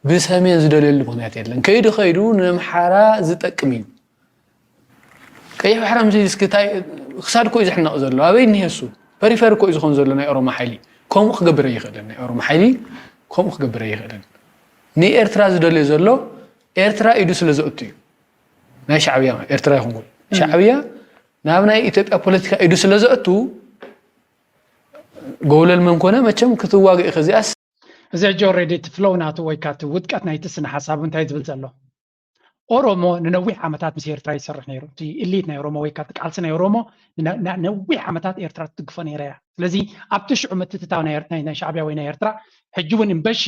ብሰሜን ዝደልየሉ ምክንያት የለን። ከይዱ ከይዱ ንኣምሓራ ዝጠቅም እዩ። ቀይሕ ባሕሪ ምዚ እስኪ እንታይ ክሳድ እኮ እዩ ዝሕነቕ ዘሎ። ኣበይ እኒሀ እሱ? ፐሪፈር እኮ እዩ ዝኾን ዘሎ ናይ ኦሮሞ ሓይሊ። ከምኡ ክገብር ኣይኽእልን። ናይ ኦሮሞ ሓይሊ ከምኡ ክገብር ኣይኽእልን። ንኤርትራ ዝደልዮ ዘሎ ኤርትራ ኢዱ ስለ ዘእቱ እዩ። ናይ ሻዕብያ ኤርትራ ይኹን ሻዕብያ ናብ ናይ ኢትዮጵያ ፖለቲካ ኢዱ ስለ ዘእቱ ጎብለል መን ኮነ መቸም ክትዋግእ ኢኸ እዚኣስ እዚ ሕጂ ኦልሬዲ እቲ ፍሎው ናቱ ወይ ከዓ እቲ ውድቀት ናይቲ ስነ ሓሳብ እንታይ ዝብል ዘሎ? ኦሮሞ ንነዊሕ ዓመታት ምስ ኤርትራ ይሰርሕ ነይሩ። እቲ ኢሊት ናይ ኦሮሞ ወይ ከዓ እቲ ቃልሲ ናይ ኦሮሞ ንነ- ና- ነዊሕ ዓመታት ኤርትራ ትድግፎ ነይራ እያ። ስለዚ ኣብቲ ሽዑ ምትእትታው ናይ ኤር- ናይ ናይ ሻዕብያ ወይ ናይ ኤርትራ ሕጂ እውን እምበሺ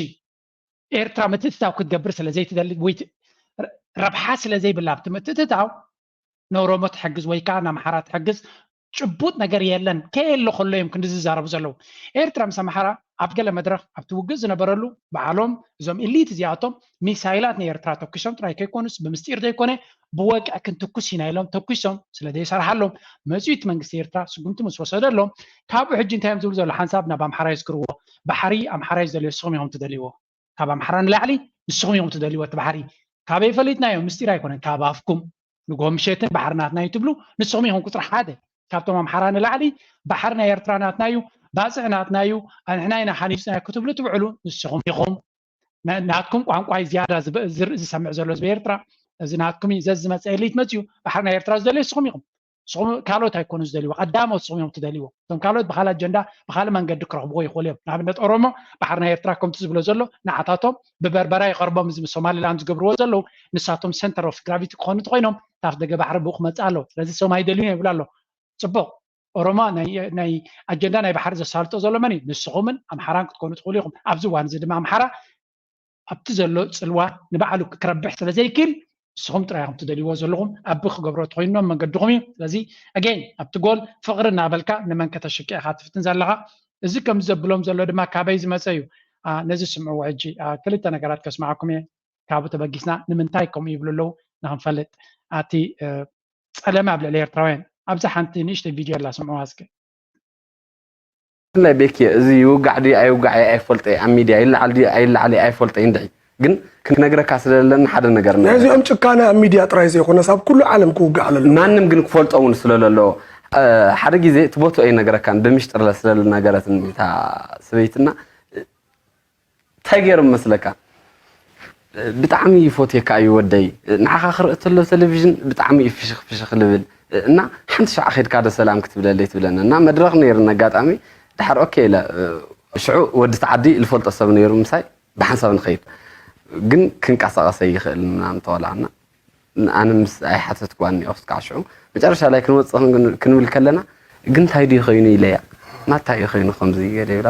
ኤርትራ ምትእትታው ክትገብር ስለ ዘይትደሊ ወይ ት- ረ- ረብሓ ስለ ዘይብላ ኣብቲ ምትእትታው ንኦሮሞ ትሕግዝ ወይ ከዓ ንኣምሓራ ትሕግዝ ጭቡጥ ነገር የለን። ከየለ ከሎ እዮም ክንዲ ዝዛረቡ ዘለዉ። ኤርትራ ምስ ኣምሓራ ኣብ ገለ መድረኽ ኣብቲ ውግእ ዝነበረሉ ባዕሎም እዞም ኢሊት እዚኣቶም ሚሳይላት ንኤርትራ ተኩሶም ጥራይ ከይኮኑስ ብምስጢር ዘይኮነ ብወግዒ ክንትኩስ ኢና ኢሎም ተኩሶም ስለ ዘይሰርሓሎም መፅኡ እቲ መንግስቲ ኤርትራ ስጉምቲ ምስ ወሰደሎም ካብኡ ሕጂ እንታይ እዮም ዝብሉ ዘሎ ሓንሳብ ናብ ኣምሓራ የስግርዎ። ባሕሪ ኣምሓራ እዩ ዝደልዮ ንስኹም ኢኹም ትደልይዎ። ካብ ኣምሓራ ንላዕሊ ንስኹም ኢኹም ትደልይዎ እቲ ባሕሪ። ካበይ ፈሊጥናዮ ምስጢር ኣይኮነን ካብ ኣፍኩም ንጎ ምሸትን ባሕሪ ናትና እዩ ትብሉ። ንስኹም ኢኹም ቁፅሪ ሓደ ካብቶም ኣምሓራ ንላዕሊ ባሕሪ ናይ ኤርትራ ናትና እዩ፣ ባፅዕ ናትና እዩ፣ ኣንሕና ኢና ሓኒፅናዮ ክትብሉ ትውዕሉ ንስኹም ኢኹም። ና- ናትኩም ቋንቋ እዩ ዝያዳ ዝብ- ዝር- ዝሰምዕ ዘሎ ህዝቢ ኤርትራ። እዚ ናትኩም እዩ ዘዝመፀ ኤሊት መፅዩ ባሕሪ ናይ ኤርትራ ዝደልዮ ንስኹም ኢኹም። ንስኹም ካልኦት ኣይኮኑ ዝደልይዎ ቀዳሞት ንስኹም እዮም ትደልይዎ። እቶም ካልኦት ብካልእ ኣጀንዳ ብካልእ መንገዲ ክረኽብዎ ይኽእሉ እዮም። ንኣብነት ኦሮሞ ባሕሪ ናይ ኤርትራ ከምቲ ዝብሎ ዘሎ ንዓታቶም ብበርበራ ይቐርቦም እዚ ምስ ሶማሊላንድ ዝገብርዎ ዘለዉ ንሳቶም center of gravity ክኾኑ እንተኮይኖም ታፍ ደገ ባሕሪ ብኡ ክመፅእ ኣለዎ። ስለዚ ሶም ኣይደልዩን ይብሉ ኣሎ። ፅቡቕ ኦሮሞ ናይ ኣጀንዳ ናይ ባሕሪ ዘሳልጦ ዘሎ መን እዩ? ንስኹምን ኣምሓራን ክትኮኑ ትኽእሉ ኢኹም። ኣብዚ እዋን እዚ ድማ ኣምሓራ ኣብቲ ዘሎ ፅልዋ ንባዕሉ ክረብሕ ስለ ዘይክእል ንስኹም ጥራይ ኢኹም ትደልይዎ ዘለኹም ኣቢ ክገብሮ ተኮይኖም መንገድኹም እዩ። ስለዚ ኣገን ኣብቲ ጎል ፍቕሪ እናበልካ ንመን ከተሽቅዕ ኢኻ ትፍትን ዘለኻ? እዚ ከምዚ ዘብሎም ዘሎ ድማ ካበይ ዝመፀ እዩ? ነዚ ስምዕዎ ሕጂ ክልተ ነገራት ከስማዓኩም እየ። ካብኡ ተበጊስና ንምንታይ ከምኡ ይብሉ ኣለዉ ንክንፈልጥ። ኣቲ ፀለመ ኣብ ልዕሊ ኤርትራውያን ኣብዚ ሓንቲ ንእሽተይ ቪድዮ ኣላ ስምዕዋ እስከ። ብፍላይ ቤኪ እዚ ይውጋዕ ድዩ ኣይውጋዕ እየ ኣይፈልጦ እየ ኣብ ሚድያ ይለዓል ድዩ ኣይለዓል እየ ኣይፈልጦ እየ እንድዒ ግን ክነግረካ ስለለኒ ሓደ ነገር ናይ እዚኦም ጭካነ ኣብ ሚድያ ጥራይ ዘይኮነስ ኣብ ኩሉ ዓለም ክውጋዕ ኣለሎ። ማንም ግን ክፈልጦ እውን ስለለለዎ ሓደ ግዜ እቲ ቦትኡ ኣይነግረካን ብምሽጥር ስለዝነገረትኒ እታ ሰበይትና እንታይ ገይሮም መስለካ? ብጣዕሚ ይፎትየካ እዩ ወደይ። ንዓኻ ክርኢ ተሎ ቴሌቪዥን ብጣዕሚ እዩ ፍሽኽ ፍሽኽ ልብል እና ሓንቲ ሻዕ ኸይድካ ዶ ሰላም ክትብለለይ ትብለኒ እና መድረኽ ነይርኒ ኣጋጣሚ ድሓር ኦኬ ኢለ ሽዑ ወዲ ተዓዲ ልፈልጦ ሰብ ነይሩ ምሳይ ብሓንሳብ ንኸይድ ግን ክንቀሳቐስ ኣይኽእልን ምናምን ተባላዕና ኣነ ምስ ኣይሓተትኳን እኒኦ ክስካዕ ሽዑ መጨረሻ ላይ ክንወፅእ ክንብል ከለና ግን እንታይ ድዩ ኮይኑ ኢለያ ማታ እዩ ኮይኑ ከምዚ ገለ ይብላ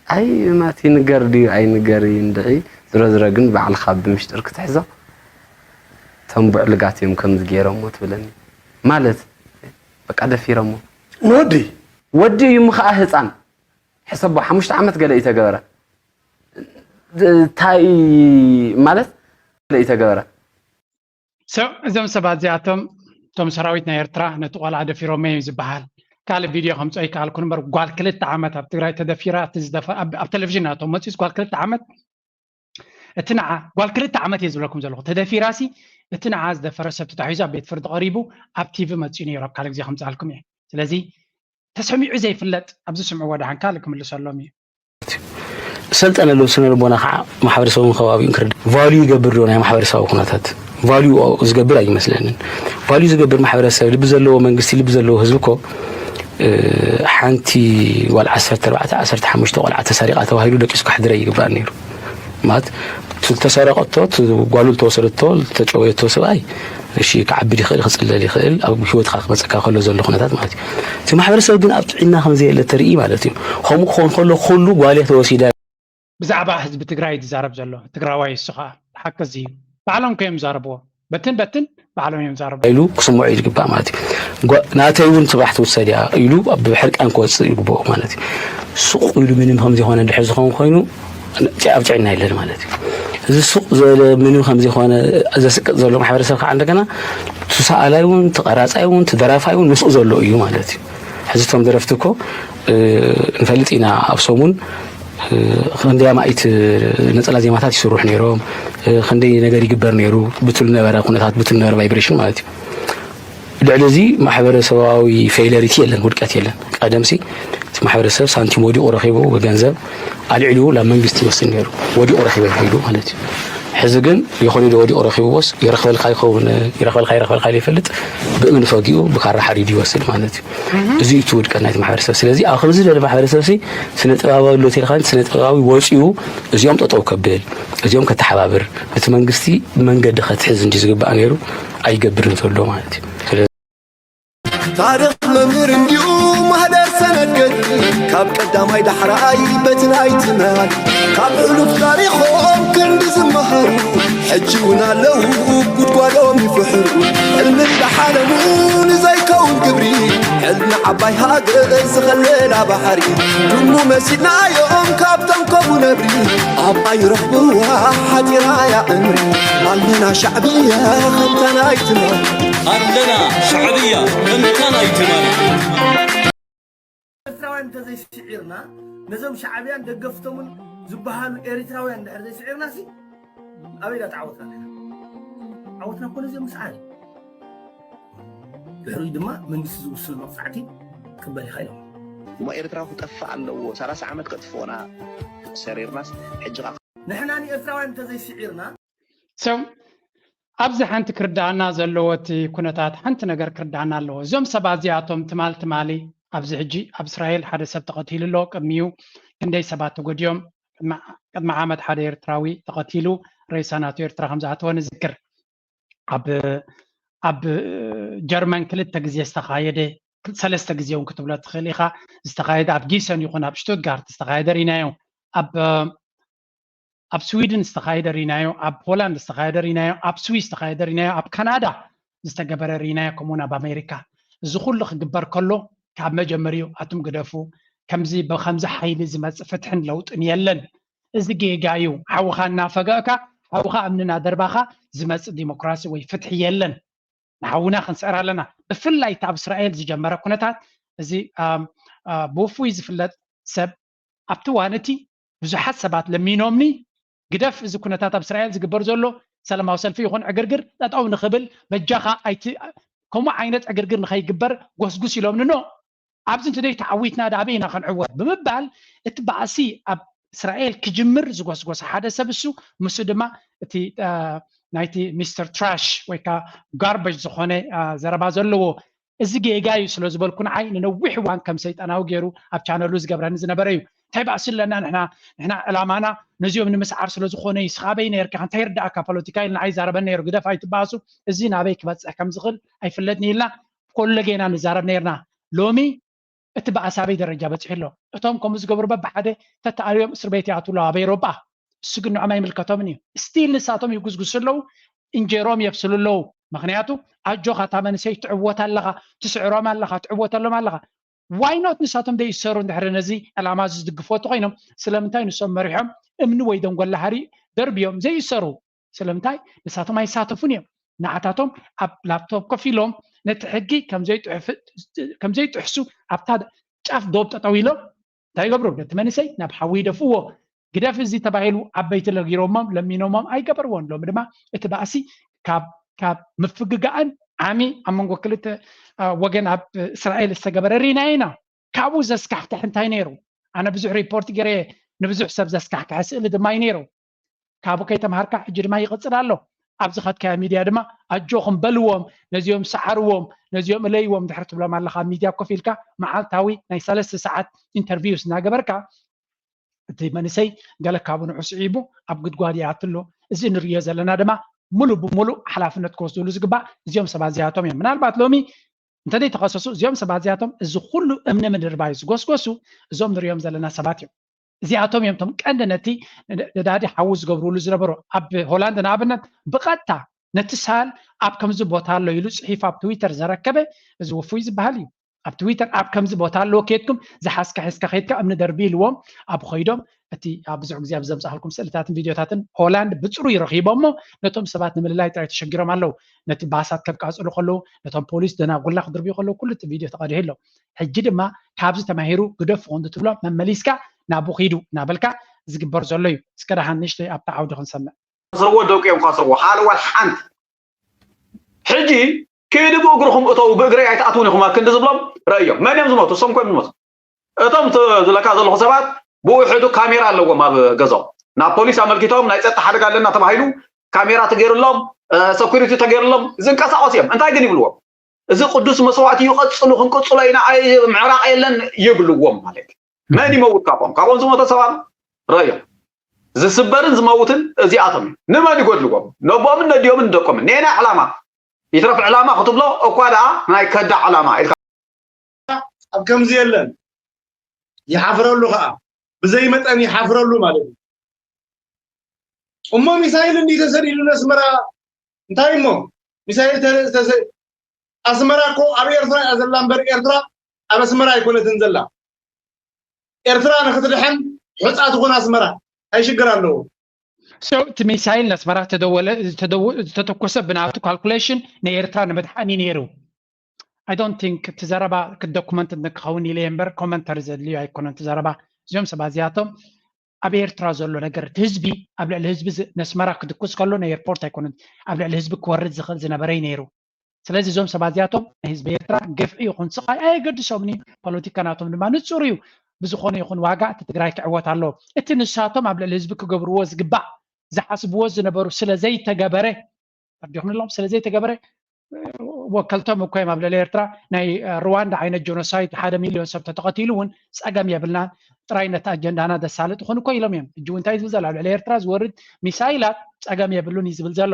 ኣይ ማቲ ንገር ድዩ ኣይንገር እዩ እንድዒ ዝሮ ዝሮ ግን ባዕልኻ ብምሽጥር ክትሕዞ ተንቡዕ ልጋት እዮም ከምዚ ገይሮሞ ትብለኒ ማለት በቃ ደፊሮሞ ንወዲ ወዲ እዩ ምኸዓ ህፃን ሕሰቦ ሓሙሽተ ዓመት ገለ እዩ ተገበረ እንታይ ማለት ገለ እዩ ተገበረ ሰብ እዞም ሰባት እዚኣቶም እቶም ሰራዊት ናይ ኤርትራ ነቲ ቆልዓ ደፊሮመ እዩ ዝበሃል። ካልእ ቪድዮ ከምፅኦ ይከኣልኩ እምበር ጓል ክልተ ዓመት ኣብ ትግራይ ተደፊራ እቲ ዝደፈ- ኣብ ኣብ ቴሌቪዥን ናቶም መፂኡስ ጓል ክልተ ዓመት እቲ ንዓ ጓል ክልተ ዓመት እየ ዝብለኩም ዘለኹ ተደፊራሲ እቲ ንዓ ዝደፈረ ሰብ ተታሒዙ ኣብ ቤት ፍርዲ ቀሪቡ ኣብ ቲቪ መፂኡ ነይሩ ኣብ ካልእ ግዜ ከምፅኣልኩም እየ። ስለዚ ተሰሚዑ ዘይፍለጥ ኣብዚ ስምዕዎ ደሓን ካልእ ክምልሰሎም እዩ። ዝሰልጠነሉ ስነ ልቦና ከዓ ማሕበረሰቡን ከባቢኡን ክርዳእ ቫልዩ ይገብር ዶ ናይ ማሕበረሰባዊ ኩነታት ቫልዩ ዝገብር ኣይመስለንን። ቫልዩ ዝገብር ማሕበረሰብ ልቢ ዘለዎ መንግስቲ ልቢ ዘለዎ ህዝቢ እኮ ሓንቲ ጓል ዓሰርተ ኣርባዕተ ዓሰርተ ሓሙሽተ ቆልዓ ተሰሪቓ ተባሂሉ ደቂሱ ክሕድር ኣይግባእን ነይሩ። ማለት ዝተሰረቐቶ ጓሉ ዝተወሰደቶ ዝተጨወየቶ ሰብኣይ እሺ ክዓብድ ይኽእል ክፅለል ይኽእል ኣብ ህይወትካ ክመፀካ ከሎ ዘሎ ኩነታት ማለት እዩ እቲ ማሕበረሰብ ግን ኣብ ጥዕና ከምዘየለ ተርኢ ማለት እዩ ከምኡ ክኾን ከሎ ኩሉ ጓልየ ተወሲዳ ብዛዕባ ህዝቢ ትግራይ ዝዛረብ ዘሎ ትግራዋይ እሱ ከዓ ሓቂ እዚ እዩ ባዕሎም ከዮም ዛረብዎ በትን በትን ባዕሎም እዮም ዛረብዎ ኢሉ ክስምዖ እዩ ዝግባእ ማለት እዩ ናተይ እውን ትባሕ ትውሰድ እያ ኢሉ ብሕርቃን ክወፅእ ይግብኦ ማለት እዩ ሱቕ ኢሉ ምንም ከምዘይኮነ ድሕር ዝኸውን ኮይኑ ኣብ ጥዕና የለን ማለት እዩ እዚ ሱቕ ዝበለ ምንም ከምዘይኮነ ዘስቅጥ ዘሎ ማሕበረሰብ ከዓ እንደገና ትሰኣላይ እውን ትቐራፃይ እውን ትደራፋይ እውን ምስኡ ዘሎ እዩ ማለት እዩ ሕዚ እቶም ደረፍቲ እኮ ንፈልጥ ኢና ኣብ ሰሙን ክንደይ ኣማኢት ነፀላ ዜማታት ይስሩሕ ነይሮም ክንደይ ነገር ይግበር ነይሩ ብትሉ ነበረ ኩነታት ብትሉ ነበረ vibration ማለት እዩ ልዕሊ እዚ ማሕበረሰባዊ failurity የለን ውድቀት የለን ቀደምሲ እቲ ማሕበረሰብ ሳንቲም ወዲቑ ረኺቡ ብገንዘብ ኣልዕሉ ናብ መንግስቲ ይወስድ ነይሩ ወዲቑ ረኺበ ኢሉ ማለት እዩ ሕዚ ግን ይኹን ኢሉ ወዲቑ ረኺብዎስ ይረኽበልካ ይኸውን፣ ይረኽበልካ ይረኽበልካ ኢሉ ይፈልጥ፣ ብእምኒ ፈጊኡ ብካራ ሓዲዱ ይወስድ ማለት እዩ። እዚ እዩ እቲ ውድቀት ናይቲ ማሕበረሰብ። ስለዚ ኣብ ከምዚ ዝበለ ማሕበረሰብ ሲ ስነ ጥበባዊ ኣሎ ተልካን ስነ ጥበባዊ ወፂኡ እዚኦም ጠጠው ከብል፣ እዚኦም ከተሓባብር፣ እቲ መንግስቲ መንገዲ ከትሕዝ እንዲ ዝግባእ ነይሩ ኣይገብርን ዘሎ ማለት እዩ። ስለዚ ታሪኽ መምህር እንዲዩ ማህደር ሰነድ ገድሊ ካብ ቀዳማይ ዳሕራይ በቲ ናይ ትማል ካብ ሕሉፍ ታሪኾም ክንዲ ዝመሃሩ ሕጂ እውን ኣለዉ ጉድጓዶም ይፍሕሩ ሕልሚ እንዳሓለሙ ንዘይከውን ግብሪ ሕልሚ ዓባይ ሃገር ዝኸለላ ባሕሪ ድሙ መሲልናዮም ካብቶም ከምኡ ነብሪ ኣብ ኣይረኽብዋ ሓጢራ እያ ዕምሪ ኣለና ሻዕብያ ከምታ ናይ ትማል ኣለና ሻዕብያ ከምታ ናይ ትማል። ኤርትራውያን እንተዘይስዒርና ነዞም ሻዕብያን ደገፍቶምን ዝበሃሉ ኤሪትራውያን እንድሕር ዘይስዒርና ሲ ኣበይ ኢና ተዓወትና ኣለና? ዓወትና እኮ ነዚኦም ምስዓር እዩ። ድሕሪኡ ድማ መንግስቲ ዝውስኖ መቕፃዕቲ ትቅበል ኢኻ ኢሎም። እሞ ኤርትራ ክጠፍእ ኣለዎ ሰላሳ ዓመት ከጥፍኦና ሰሪርናስ ሕጂ ኸዓ ንሕና ንኤርትራውያን እንተዘይስዒርና ሰብ ኣብዚ ሓንቲ ክርዳኣና ዘለዎ እቲ ኩነታት ሓንቲ ነገር ክርዳኣና ኣለዎ። እዞም ሰባት እዚኣቶም ትማል ትማሊ ኣብዚ ሕጂ ኣብ እስራኤል ሓደ ሰብ ተቐቲሉ ኣሎ። ቅድሚኡ ክንደይ ሰባት ተጎዲኦም። ቅድሚ ዓመት ሓደ ኤርትራዊ ተቐቲሉ ሬሳ ናቱ ኤርትራ ከም ዝኣተወ ንዝክር። ኣብ ኣብ ጀርመን ክልተ ግዜ ዝተኻየደ ሰለስተ ግዜ እውን ክትብሎ ትኽእል ኢኻ ዝተኻየደ ኣብ ጊሰን ይኹን ኣብ ሽቱትጋርት ዝተኻየደ ርኢናዮ። ኣብ ኣብ ስዊድን ዝተኻየደ ርኢናዮ፣ ኣብ ሆላንድ ዝተኻየደ ርኢናዮ፣ ኣብ ስዊስ ዝተኻየደ ርኢናዮ፣ ኣብ ካናዳ ዝተገበረ ርኢናዮ፣ ከምኡውን ኣብ ኣሜሪካ። እዚ ኩሉ ክግበር ከሎ ካብ መጀመሪኡ ኣቱም ግደፉ፣ ከምዚ ብከምዚ ሓይሊ ዝመፅእ ፍትሕን ለውጥን የለን። እዚ ጌጋ እዩ። ሓውኻ እናፈገእካ ሓውኻ እምኒ እናደርባኻ ዝመፅእ ዲሞክራሲ ወይ ፍትሒ የለን። ንሓውና ክንስዕር ኣለና። ብፍላይ እቲ ኣብ እስራኤል ዝጀመረ ኩነታት እዚ ብውፉይ ዝፍለጥ ሰብ ኣብቲ ዋን እቲ ብዙሓት ሰባት ለሚኖምኒ ግደፍ እዚ ኩነታት ኣብ እስራኤል ዝግበር ዘሎ ሰላማዊ ሰልፊ ይኹን ዕግርግር ጠጠው ንኽብል በጃኻ ኣይቲ ከምኡ ዓይነት ዕግርግር ንኸይግበር ጎስጉስ ኢሎምኒ ኖ ኣብዚ እንተደይ ተዓዊትና ዳ ኣበይ ኢና ክንዕወት ብምባል እቲ ባእሲ ኣብ እስራኤል ክጅምር ዝጎስጎሰ ሓደ ሰብ እሱ ምስ ድማ እቲ ናይቲ ሚስተር ትራሽ ወይ ከዓ ጋርበጅ ዝኾነ ዘረባ ዘለዎ እዚ ጌጋ እዩ ስለ ዝበልኩ ንዓይ ንነዊሕ እዋን ከም ሰይጣናዊ ገይሩ ኣብ ቻነሉ ዝገብረኒ ዝነበረ እዩ እንታይ ባእሲ ኣለና ንሕና ንሕና ዕላማና ነዚኦም ንምስዓር ስለ ዝኾነ እዩ ስኻበይ ነርካ እንታይ ርዳእካ ፖለቲካ ኢልና ኣይዛረበን ነይሩ ግደፍ ኣይትባእሱ እዚ ናበይ ክበፅሕ ከም ዝኽእል ኣይፍለጥን ኢልና ኮለጌና ንዛረብ ነርና ሎሚ እቲ ባእሲ ኣበይ ደረጃ በፂሑ ኣሎ እቶም ከምኡ ዝገብሩ በብሓደ ተተኣልዮም እስር ቤት ይኣትዉ ኣለዉ ኣብ ኤሮጳ እሱ ግን ንዖም ኣይምልከቶምን እዩ ስቲል ንሳቶም ይጉስጉሱ ኣለዉ እንጀሮም የብስሉ ኣለዉ ምክንያቱ ኣጆኻ እታ መንእሰይ ትዕወት ኣለኻ ትስዕሮም ኣለኻ ትዕወተሎም ኣለኻ ዋይኖት ንሳቶም ደይሰሩ እንድሕሪ ነዚ ዕላማ እዚ ዝድግፍዎ እንተኮይኖም ስለምንታይ ንሶም መሪሖም እምኒ ወይ ደንጎላ ሃሪ ደርብዮም ዘይሰሩ ስለምንታይ ንሳቶም ኣይሳተፉን እዮም ንዓታቶም ኣብ ላፕቶፕ ኮፍ ኢሎም ነቲ ሕጊ ከም ዘይጥሕሱ ኣብታ ጫፍ ዶብ ጠጠው ኢሎም እንታይ ይገብሩ ነቲ መንእሰይ ናብ ሓዊ ይደፍእዎ ግደፍ እዚ ተባሂሉ ዓበይቲ ለጊሮሞም ለሚኖሞም ኣይገበርዎን ሎሚ ድማ እቲ ባእሲ ካብ ካብ ምፍግጋእን ዓሚ ኣብ መንጎ ክልተ ወገን ኣብ እስራኤል ዝተገበረ ርኢና ኢና ካብኡ ዘስካሕክሕ እንታይ ነይሩ ኣነ ብዙሕ ሪፖርት ገይረ ንብዙሕ ሰብ ዘስካሕክሐ ስእሊ ድማ እዩ ነይሩ ካብኡ ከይተምሃርካ ሕጂ ድማ ይቕፅል ኣሎ ኣብዚ ኸትካዮ ሚድያ ድማ ኣጆኹም በልዎም ነዚኦም ሰዓርዎም ነዚኦም እለይዎም ድሕር ትብሎም ኣለኻ ኣብ ሚድያ ኮፍ ኢልካ መዓልታዊ ናይ ሰለስተ ሰዓት ኢንተርቪውስ እናገበርካ እቲ መንእሰይ ገለ ካብኡ ንዑ ስዒቡ ኣብ ጉድጓድ ይኣቱ ኣሎ እዚ ንሪኦ ዘለና ድማ ሙሉእ ብሙሉእ ሓላፍነት ክወስድሉ ዝግባእ እዚኦም ሰባት እዚኣቶም እዮም ምናልባት ሎሚ እንተዘይተኸሰሱ እዚኦም ሰባት እዚኣቶም እዚ ኩሉ እምኒ ምድርባይ ዝጎስጎሱ እዞም ንሪኦም ዘለና ሰባት እዮም እዚኣቶም እዮም ቶም ቀንዲ ነቲ ነዳዲ ሓዊ ዝገብርሉ ዝነበሩ ኣብ ሆላንድ ንኣብነት ብቐጥታ ነቲ ሳል ኣብ ከምዚ ቦታ ኣሎ ኢሉ ፅሒፍ ኣብ ትዊተር ዘረከበ እዚ ውፉይ ዝበሃል እዩ ኣብ ትዊተር ኣብ ከምዚ ቦታ ኣለዎ ከድኩም ዝሓዝካ ሒዝካ ከድካ እምኒ ደርቢ ኢልዎም ኣብ ኸይዶም እቲ ኣብ ብዙሕ ግዜ ኣብ ዘምፃእልኩም ስእልታትን ቪድዮታትን ሆላንድ ብፅሩ ይረኺቦሞ ነቶም ሰባት ንምልላይ ጥራይ ተሸጊሮም ኣለዉ ነቲ ባሳት ከቃፅሉ ከለዉ ነቶም ፖሊስ ደናጉላ ክድርብዩ ከለዉ ኩሉ እቲ ቪድዮ ተቐዲሑ ኣሎ ሕጂ ድማ ካብዚ ተማሂሩ ግደፍ ኾንዱ ትብሎ መመሊስካ ናቡ ኺዱ እናበልካ ዝግበር ዘሎ እዩ እስከ ደሓን ንእሽተይ ኣብታ ዓውዲ ክንሰምዕ ከስርዎ ደቂ እዮም ከስርዎ ሓለዋል ሓንቲ ሕጂ ኪዱ ብእግርኹም እተው ብእግረይ ኣይትኣትውን ኢኹም ኣብ ክንዲ ዝብሎም ረእዮም መን እዮም ዝሞቱ እሶም ኮይም ዝሞቱ እቶም ዝለካ ዘለኹ ሰባት ብውሕዱ ካሜራ ኣለዎም ኣብ ገዛው ናብ ፖሊስ ኣመልኪቶም ናይ ፀጥታ ሓደጋ ኣለና ተባሂሉ ካሜራ ተገይሩሎም፣ ሰኩሪቲ ተገይሩሎም ዝንቀሳቐሱ እዮም። እንታይ ግን ይብልዎም? እዚ ቅዱስ መስዋእቲ እዩ፣ ቀፅሉ፣ ክንቅፅሎ ኢና፣ ኣይ ምዕራቕ የለን ይብልዎም ማለት እዩ። መን ይመውት ካብኦም? ካብኦም ዝሞተ ሰብ ኣሎ? ረዮ። ዝስበርን ዝመውትን እዚኣቶም እዩ። ንመን ይጎድልዎም? ነቦምን ነዲኦምን ንደቆምን። ኔና ዕላማ ይትረፍ ዕላማ ክትብሎ እኳ ደኣ ናይ ከዳ ዕላማ ኢልካ ኣብ ከምዚ የለን። ይሓፍረሉ ከዓ። ብዘይ መጠን ይሓፍረሉ ማለት እዩ። እሞ ሚሳይል እንዲ ተሰዲዱ ነስመራ እንታይ እሞ ሚሳይል ኣስመራ እኮ ኣብ ኤርትራ እያ ዘላ እምበር ኤርትራ ኣብ ኣስመራ ኣይኮነትን ዘላ። ኤርትራ ንክትድሕን ሑፃ ትኹን ኣስመራ እንታይ ሽግር ኣለዎ? So እቲ ሚሳይል ነስመራ ተደወለ ዝተተኮሰ ብናቱ ካልኩሌሽን ንኤርትራ ንምድሓን እዩ ነይሩ። I don't think እቲ ዘረባ ክደኩመንት ክኸውን ኢለ እምበር ኮመንተሪ ዘድልዩ ኣይኮነን። እቲ ዘረባ እዚኦም ሰባት እዚኣቶም ኣብ ኤርትራ ዘሎ ነገር እቲ ህዝቢ ኣብ ልዕሊ ህዝቢ ነስመራ ክድኩስ ከሎ ናይ ኤርፖርት ኣይኮነን ኣብ ልዕሊ ህዝቢ ክወርድ ዝኽእል ዝነበረ እዩ ነይሩ። ስለዚ እዞም ሰባት እዚኣቶም ንህዝቢ ኤርትራ ግፍዒ ይኹን ስቓይ ኣየገድሶምን እዩ። ፖለቲካ ናቶም ድማ ንጹር እዩ። ብዝኾነ ይኹን ዋጋ እቲ ትግራይ ክዕወት ኣለዎ። እቲ ንሳቶም ኣብ ልዕሊ ህዝቢ ክገብርዎ ዝግባእ ዝሓስብዎ ዝነበሩ ስለ ዘይተገበረ ተርዲኹምሎም ስለ ዘይተገበረ ወከልቶም እኮ እዮም ኣብ ልዕሊ ኤርትራ ናይ ሩዋንዳ ዓይነት ጀኖሳይድ ሓደ ሚልዮን ሰብ ተተቐቲሉ እውን ፀገም የብልናን ጥራይ ነቲ ኣጀንዳና ዘሳልጥ ይኹን እኮ ኢሎም እዮም። ሕጂ እውን እንታይ ዝብል ዘሎ ኣብ ልዕሊ ኤርትራ ዝወርድ ሚሳይላት ፀገም የብሉን እዩ ዝብል ዘሎ።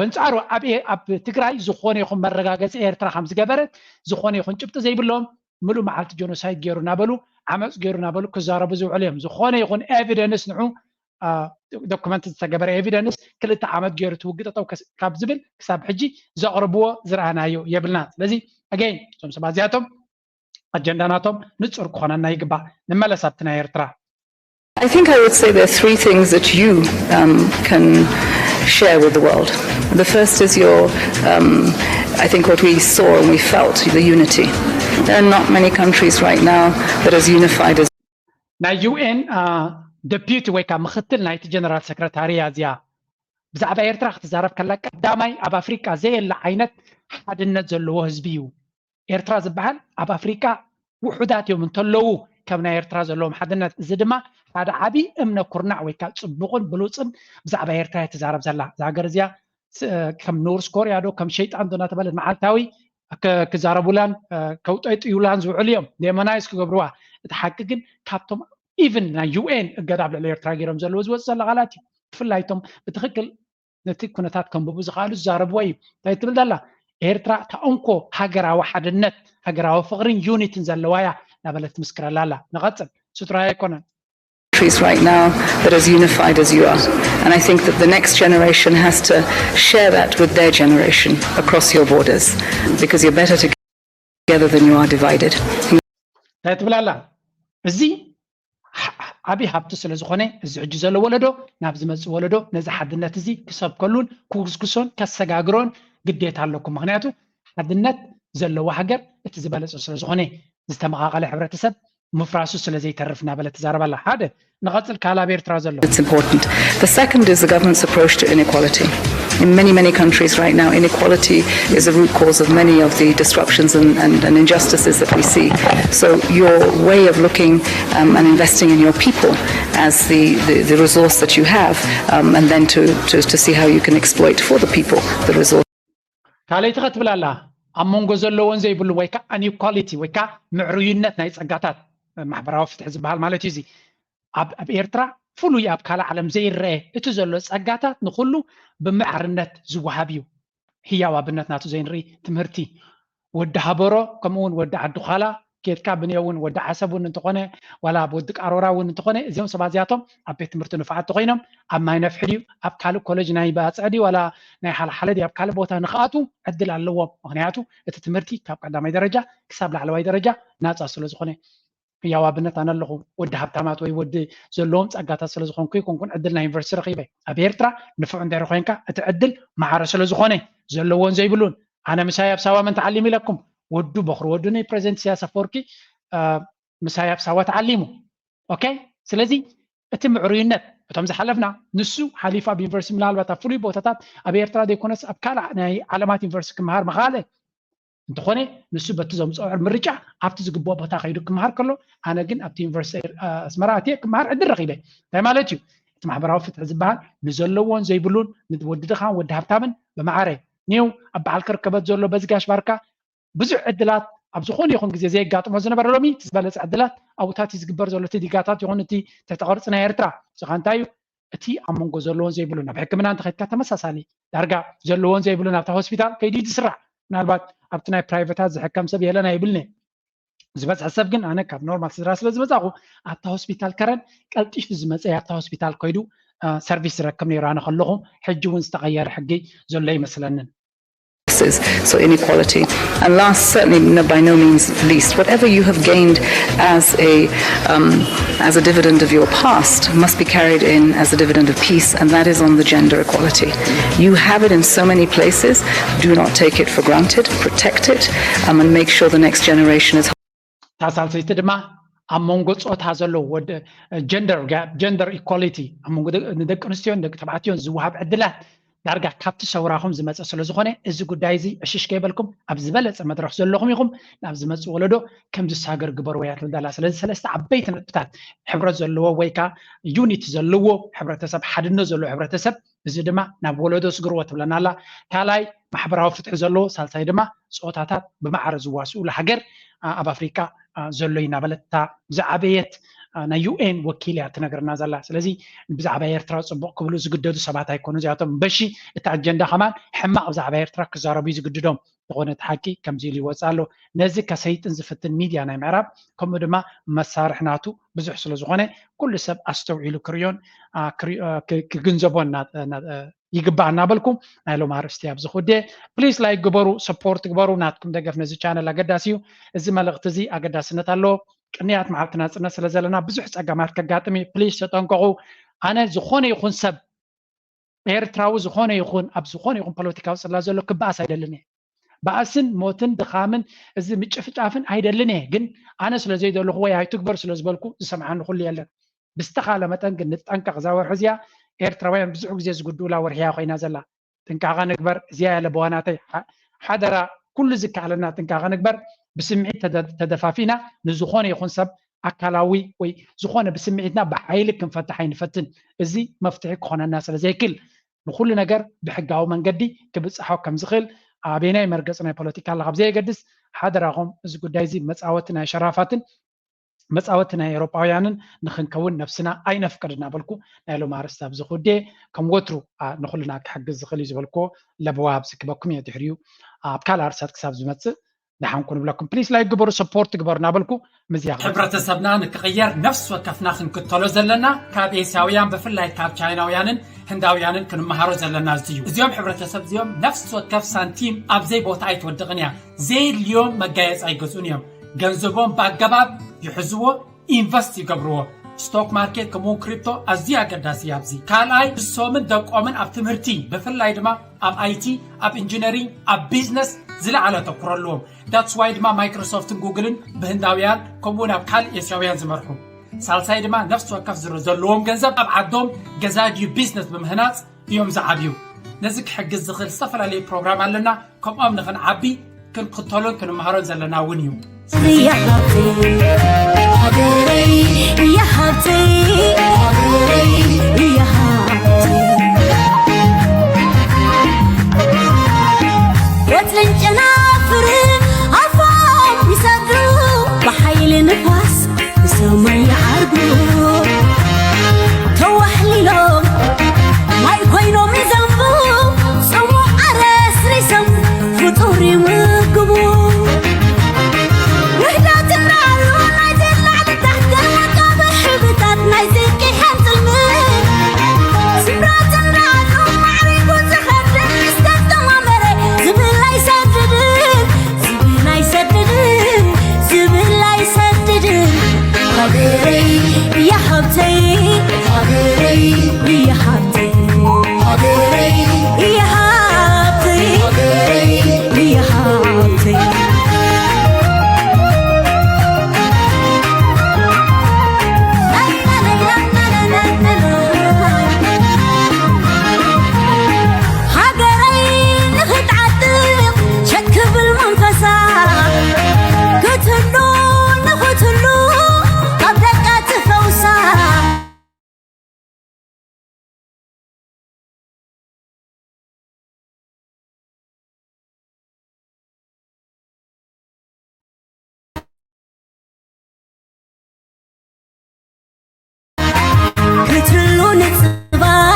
በንፃሩ ኣብ ኣብ ትግራይ ዝኾነ ይኹን መረጋገፂ ኤርትራ ከም ዝገበረት ዝኾነ ይኹን ጭብጢ ዘይብሎም ምሉእ መዓልቲ ጀኖሳይድ ገይሩ እናበሉ ዓመፅ ገይሩ እናበሉ ክዛረቡ ዝውዕሉ እዮም። ዝኾነ ይኹን ኤቪደንስ ንዑ ዶክመንት ዝተገበረ ኤቪደንስ ክልተ ዓመት ገይሩ ትውግጠጠው ካብ ዝብል ክሳብ ሕጂ ዘቕርብዎ ዝረኣናዮ የብልና። ስለዚ ኣገይን እዞም ሰባት እዚኣቶም ኣጀንዳ ናቶም ንፁር ክኾነና ይግባእ። ንመለስ ኣብቲ ናይ ኤርትራ I think I would say there are three things that you um, can share with the world. The first is your, um, I think, what we saw and we felt, the unity. There are not many countries right now that are as unified as. ናይ ዩ ኤን ደፒዩቲ ወይ ከዓ ምክትል ናይቲ ጀነራል ሰክረታሪ እያ እዚኣ። ብዛዕባ ኤርትራ ክትዛረብ ከላ ቀዳማይ ኣብ ኣፍሪቃ ዘየለ ዓይነት ሓድነት ዘለዎ ህዝቢ እዩ። ኤርትራ ዝበሃል ኣብ ኣፍሪቃ ውሑዳት እዮም እንተለዉ ከም ናይ ኤርትራ ዘለዎም ሓድነት። እዚ ድማ ሓደ ዓብዪ እምነ ኩርናዕ ወይ ከዓ ፅቡቕን ብሉፅን ብዛዕባ ኤርትራ እያ ትዛረብ ዘላ። እዛ ሃገር እዚኣ ከም ኖርስ ኮርያ ዶ ከም ሸይጣን ዶ እናተባለት መዓልታዊ ክዛረቡላን ከውጠይጥዩላን ዝውዕሉ እዮም፣ ዴሞናይዝ ክገብርዋ። እቲ ሓቂ ግን ካብቶም ኢቭን ናይ ዩ ኤን እገዳ ኣብ ልዕሊ ኤርትራ ገይሮም ዘለዉ ዝወፅእ ዘሎ ቃላት እዩ። ብፍላይ እቶም ብትክክል ነቲ ኩነታት ከንብቡ ዝኽኣሉ ዝዛረብዎ እዩ። እንታይ ትብል ዘላ? ኤርትራ እታ እንኮ ሃገራዊ ሓድነት፣ ሃገራዊ ፍቕርን ዩኒትን ዘለዋ እያ እናበለት ትምስክረላ ኣላ። ንቐፅል። ስድራይ ኣይኮነን። Countries right now that are as unified as you are. And I think that the next generation has to share that with their generation across your borders because you're better together than you are divided. እንታይ ትብል ኣላ? እዚ ዓብዪ ሃብቲ ስለ ዝኾነ እዚ ሕጂ ዘሎ ወለዶ ናብ ዝመፅእ ወለዶ ነዚ ሓድነት እዚ ክሰብከሉን ክጉስጉሶን ከሰጋግሮን ግዴታ ኣለኩም። ምክንያቱ ሓድነት ዘለዎ ሃገር እቲ ዝበለፀ ስለ ዝኾነ ዝተመቓቐለ ሕብረተሰብ ምፍራሱ ስለ ዘይተርፍ እናበለት ትዛረብ ኣላ። ሓደ ንቐፅል ካልእ ኣብ ኤርትራ ዘሎ። It's important. The second is the government's approach to inequality. In many, many countries right now, inequality is the root cause of many of the disruptions and, and, and injustices that we see. So your way of looking um, and investing in your people as the, the, the resource that you have, um, and then to, to, to see how you can exploit for the people the resource. ካልኣይቲ ከ ትብል ኣላ ኣብ መንጎ ዘለዎን ዘይብሉን ወይ ከዓ ኣንኢኳሊቲ ወይ ከዓ ምዕሩይነት ናይ ፀጋታት ማሕበራዊ ፍትሒ ዝበሃል ማለት እዩ። እዚ ኣብ ኣብ ኤርትራ ፍሉይ ኣብ ካልእ ዓለም ዘይረአ እቲ ዘሎ ፀጋታት ንኩሉ ብማዕርነት ዝወሃብ እዩ። ህያው ኣብነት ናቱ ዘይንርኢ ትምህርቲ ወዲ ሃበሮ ከምኡ እውን ወዲ ዓዲ ዃላ ኬድካ ብንዮ እውን ወዲ ዓሰብ እውን እንተኾነ ዋላ ኣብ ወዲ ቃሮራ እውን እንተኾነ እዚኦም ሰባት እዚኣቶም ኣብ ቤት ትምህርቲ ንፉዓት ተኮይኖም ኣብ ማይ ነፍሒ ድዩ ኣብ ካልእ ኮሌጅ ናይ ባፅዕ ድዩ ዋላ ናይ ሓለሓለ ድዩ ኣብ ካልእ ቦታ ንክኣትዉ ዕድል ኣለዎም። ምክንያቱ እቲ ትምህርቲ ካብ ቀዳማይ ደረጃ ክሳብ ላዕለዋይ ደረጃ ናፃ ስለዝኾነ ህያው ኣብነት ኣነ ኣለኹ ወዲ ሃብታማት ወይ ወዲ ዘለዎም ፀጋታት ስለዝኾንኩ ይኮንኩን ዕድል ናይ ዩኒቨርሲቲ ረኺበ። ኣብ ኤርትራ ንፉዕ እንድሕር ኮይንካ እቲ ዕድል ማዕረ ስለዝኾነ ዘለዎን ዘይብሉን ኣነ ምሳይ ኣብ ሳዋ መን ተዓሊሙ ኢለኩም ወዱ በኹሪ ወዱ ናይ ፕሬዚደንት ኢሳያስ ኣፈወርቂ ምሳይ ኣብ ሳዋ ተዓሊሙ። ኦኬ ስለዚ እቲ ምዕሩይነት እቶም ዝሓለፍና ንሱ ሓሊፉ ኣብ ዩኒቨርሲቲ ምናልባት ኣብ ፍሉይ ቦታታት ኣብ ኤርትራ ዘይኮነስ ኣብ ካልእ ናይ ዓለማት ዩኒቨርሲቲ ክመሃር ምኻኣለ እንተኾነ ንሱ በቲ ዘምፅኦ ምርጫ ኣብቲ ዝግብኦ ቦታ ከይዱ ክመሃር ከሎ ኣነ ግን ኣብቲ ዩኒቨርሲቲ ኣስመራ ኣትየ ክመሃር ዕድል ረኺበ እንታይ ማለት እዩ እቲ ማሕበራዊ ፍትሒ ዝበሃል ንዘለዎን ዘይብሉን፣ ንወዲ ድኻን ወዲ ሃብታምን ብማዕረ፣ ኒው ኣብ በዓል ከርከበት ዘሎ በዚ ጋሽ ባርካ ብዙሕ ዕድላት ኣብ ዝኾነ ይኹን ግዜ ዘየጋጥሞ ዝነበረ፣ ሎሚ እቲ ዝበለፀ ዕድላት ኣብኡታት እዩ ዝግበር ዘሎ። እቲ ዲጋታት ይኹን እቲ ትሕቲ ቅርፂ ናይ ኤርትራ፣ እዚ ኸኣ እንታይ እዩ? እቲ ኣብ መንጎ ዘለዎን ዘይብሉን፣ ናብ ሕክምና እንተኸድካ ተመሳሳሊ፣ ዳርጋ ዘለዎን ዘይብሉን ኣብታ ሆስፒታል ከይዱ እዩ ዝስራዕ። ምናልባት ኣብቲ ናይ ፕራይቬታት ዝሕከም ሰብ የለን ኣይብልን እየ። ዝበዝሐ ሰብ ግን፣ ኣነ ካብ ኖርማል ስድራ ስለ ዝመጻኹ፣ ኣብታ ሆስፒታል ከረን ቀልጢፉ ዝመጸ ኣብታ ሆስፒታል ከይዱ ሰርቪስ ዝረክብ ነይሩ። ኣነ ከለኹ ሕጂ እውን ዝተቐየረ ሕጊ ዘሎ ይመስለንን። So inequality. And last, certainly no, by no means least, whatever you have gained as a um, as a dividend of your past must be carried in as a dividend of peace, and that is on the gender equality. You have it in so many places. Do not take it for granted. Protect it um, and make sure the next generation is እታ ሳልሰይቲ ድማ ኣብ መንጎ ፆታ ዘሎ ወደ ጀንደር ጋፕ፣ ጀንደር ኢኳሊቲ፣ ኣብ መንጎ ንደቂ ኣንስትዮን ደቂ ተባዕትዮን ዝወሃብ ዕድላት ዳርጋ ካብቲ ሰውራኹም ዝመፀ ስለ ዝኾነ፣ እዚ ጉዳይ እዚ ዕሽሽ ከይበልኩም ኣብ ዝበለፀ መድረኽ ዘለኹም ኢኹም ናብ ዝመፅእ ወለዶ ከም ዝሳገር ግበርዎ እያ ትብል ዘላ። ስለዚ ሰለስተ ዓበይቲ ነጥብታት፣ ሕብረት ዘለዎ ወይ ከዓ ዩኒቲ ዘለዎ ሕብረተሰብ፣ ሓድነት ዘለዎ ሕብረተሰብ፣ እዚ ድማ ናብ ወለዶ ስግርዎ ትብለና ኣላ። ካልኣይ ማሕበራዊ ፍትሒ ዘለዎ፣ ሳልሳይ ድማ ፆታታት ብማዕረ ዝዋስኡሉ ሃገር ኣብ ኣፍሪቃ ዘሎ እዩ እናበለት እታ ብዝዓበየት ናይ ዩኤን ወኪል እያ ትነግረና ዘላ። ስለዚ ብዛዕባ ኤርትራ ፅቡቕ ክብሉ ዝግደዱ ሰባት ኣይኮኑ እዚኣቶም። በሺ እቲ ኣጀንዳ ከማን ሕማቕ ብዛዕባ ኤርትራ ክዛረቡ እዩ ዝግድዶም። ዝኾነ እቲ ሓቂ ከምዚ ኢሉ ይወፅእ ኣሎ። ነዚ ከሰይጥን ዝፍትን ሚድያ ናይ ምዕራብ ከምኡ ድማ መሳርሒ ናቱ ብዙሕ ስለ ዝኾነ ኩሉ ሰብ ኣስተውዒሉ ክርእዮን ክግንዘቦን ይግባእ እናበልኩ ናይ ሎም ኣርእስቲ ኣብዚ ክውድእ። ፕሊስ ላይክ ግበሩ፣ ሰፖርት ግበሩ። ናትኩም ደገፍ ነዚ ቻነል ኣገዳሲ እዩ። እዚ መልእኽቲ እዚ ኣገዳስነት ኣለዎ። ቅንያት መዓልቲ ናፅነት ስለ ዘለና ብዙሕ ፀገማት ከጋጥም እዩ። ፕሊስ ተጠንቀቑ። ኣነ ዝኾነ ይኹን ሰብ ኤርትራዊ ዝኾነ ይኹን ኣብ ዝኾነ ይኹን ፖለቲካዊ ፅላ ዘሎ ክበኣስ ኣይደልን እየ። ባእስን ሞትን ድኻምን እዚ ምጭፍጫፍን ኣይደልን እየ። ግን ኣነ ስለ ዘይደለኹ ወይ ኣይትግበር ስለ ዝበልኩ ዝሰምዓኒ ኩሉ የለን። ብዝተኻለ መጠን ግን ንጠንቀቕ። እዛ ወርሒ እዚኣ ኤርትራውያን ብዙሕ ግዜ ዝጉድኡላ ወርሒ እያ ኮይና ዘላ። ጥንቃቐ ንግበር። እዚኣ እያ ለበዋ ናተይ። ሓደራ ኩሉ ዝከኣለና ጥንቃቐ ንግበር። ብስምዒት ተደፋፊእና ንዝኾነ ይኹን ሰብ ኣካላዊ ወይ ዝኾነ ብስምዒትና ብሓይሊ ክንፈትሕ ኣይንፈትን። እዚ መፍትሒ ክኾነና ስለ ዘይክል ንኹሉ ነገር ብሕጋዊ መንገዲ ክብፅሖ ከም ዝኽእል ኣበየናይ መርገፂ ናይ ፖለቲካ ኣላ ካብ ዘየገድስ ሓደራኹም እዚ ጉዳይ እዚ መፃወቲ ናይ ሸራፋትን መፃወቲ ናይ ኤውሮጳውያንን ንኽንከውን ነብስና ኣይነፍቅድ እናበልኩ ናይ ሎም ኣርእስቲ ኣብዚ ክውድእ። ከም ወትሩ ንኹልና ክሕግዝ ዝኽእል እዩ ዝበልኩዎ ለበዋ ኣብዚ ክበኩም እየ። ድሕሪኡ ኣብ ካልእ ኣርእስታት ክሳብ ዝመፅእ ደሓንኩ ንብለኩም። ፕሊስ ላይክ ግበሩ፣ ሰፖርት ግበሩ እናበልኩ ምዝያ ሕብረተሰብና ንክቕየር ነፍሲ ወከፍና ክንክተሎ ዘለና ካብ ኤስያውያን ብፍላይ ካብ ቻይናውያንን ህንዳውያንን ክንመሃሮ ዘለና እዚ እዩ። እዚኦም ሕብረተሰብ እዚኦም ነፍሲ ወከፍ ሳንቲም ኣብዘይ ቦታ ኣይትወድቕን እያ። ዘየድልዮም መጋየፂ ኣይገዝኡን እዮም። ገንዘቦም ብኣገባብ ይሕዝዎ፣ ኢንቨስት ይገብርዎ። ስቶክ ማርኬት ከምኡውን ክሪፕቶ ኣዝዩ ኣገዳሲ እዩ ኣብዚ። ካልኣይ ንሶምን ደቆምን ኣብ ትምህርቲ ብፍላይ ድማ ኣብ ኣይቲ ኣብ ኢንጂነሪንግ ኣብ ቢዝነስ ዝለዓለ ኣተኩሮ ኣለዎም። ዳትስ ዋይ ድማ ማይክሮሶፍትን ጉግልን ብህንዳውያን ከምኡውን ኣብ ካልእ ኤስያውያን ዝመርሑ። ሳልሳይ ድማ ነፍሲ ወከፍ ዝር ዘለዎም ገንዘብ ኣብ ዓዶም ገዛ ድዩ ቢዝነስ ብምህናፅ እዮም ዝዓብዩ። ነዚ ክሕግዝ ዝኽእል ዝተፈላለዩ ፕሮግራም ኣለና። ከምኦም ንኽንዓቢ ክንክተሎን ክንመሃሮን ዘለና እውን እዩ።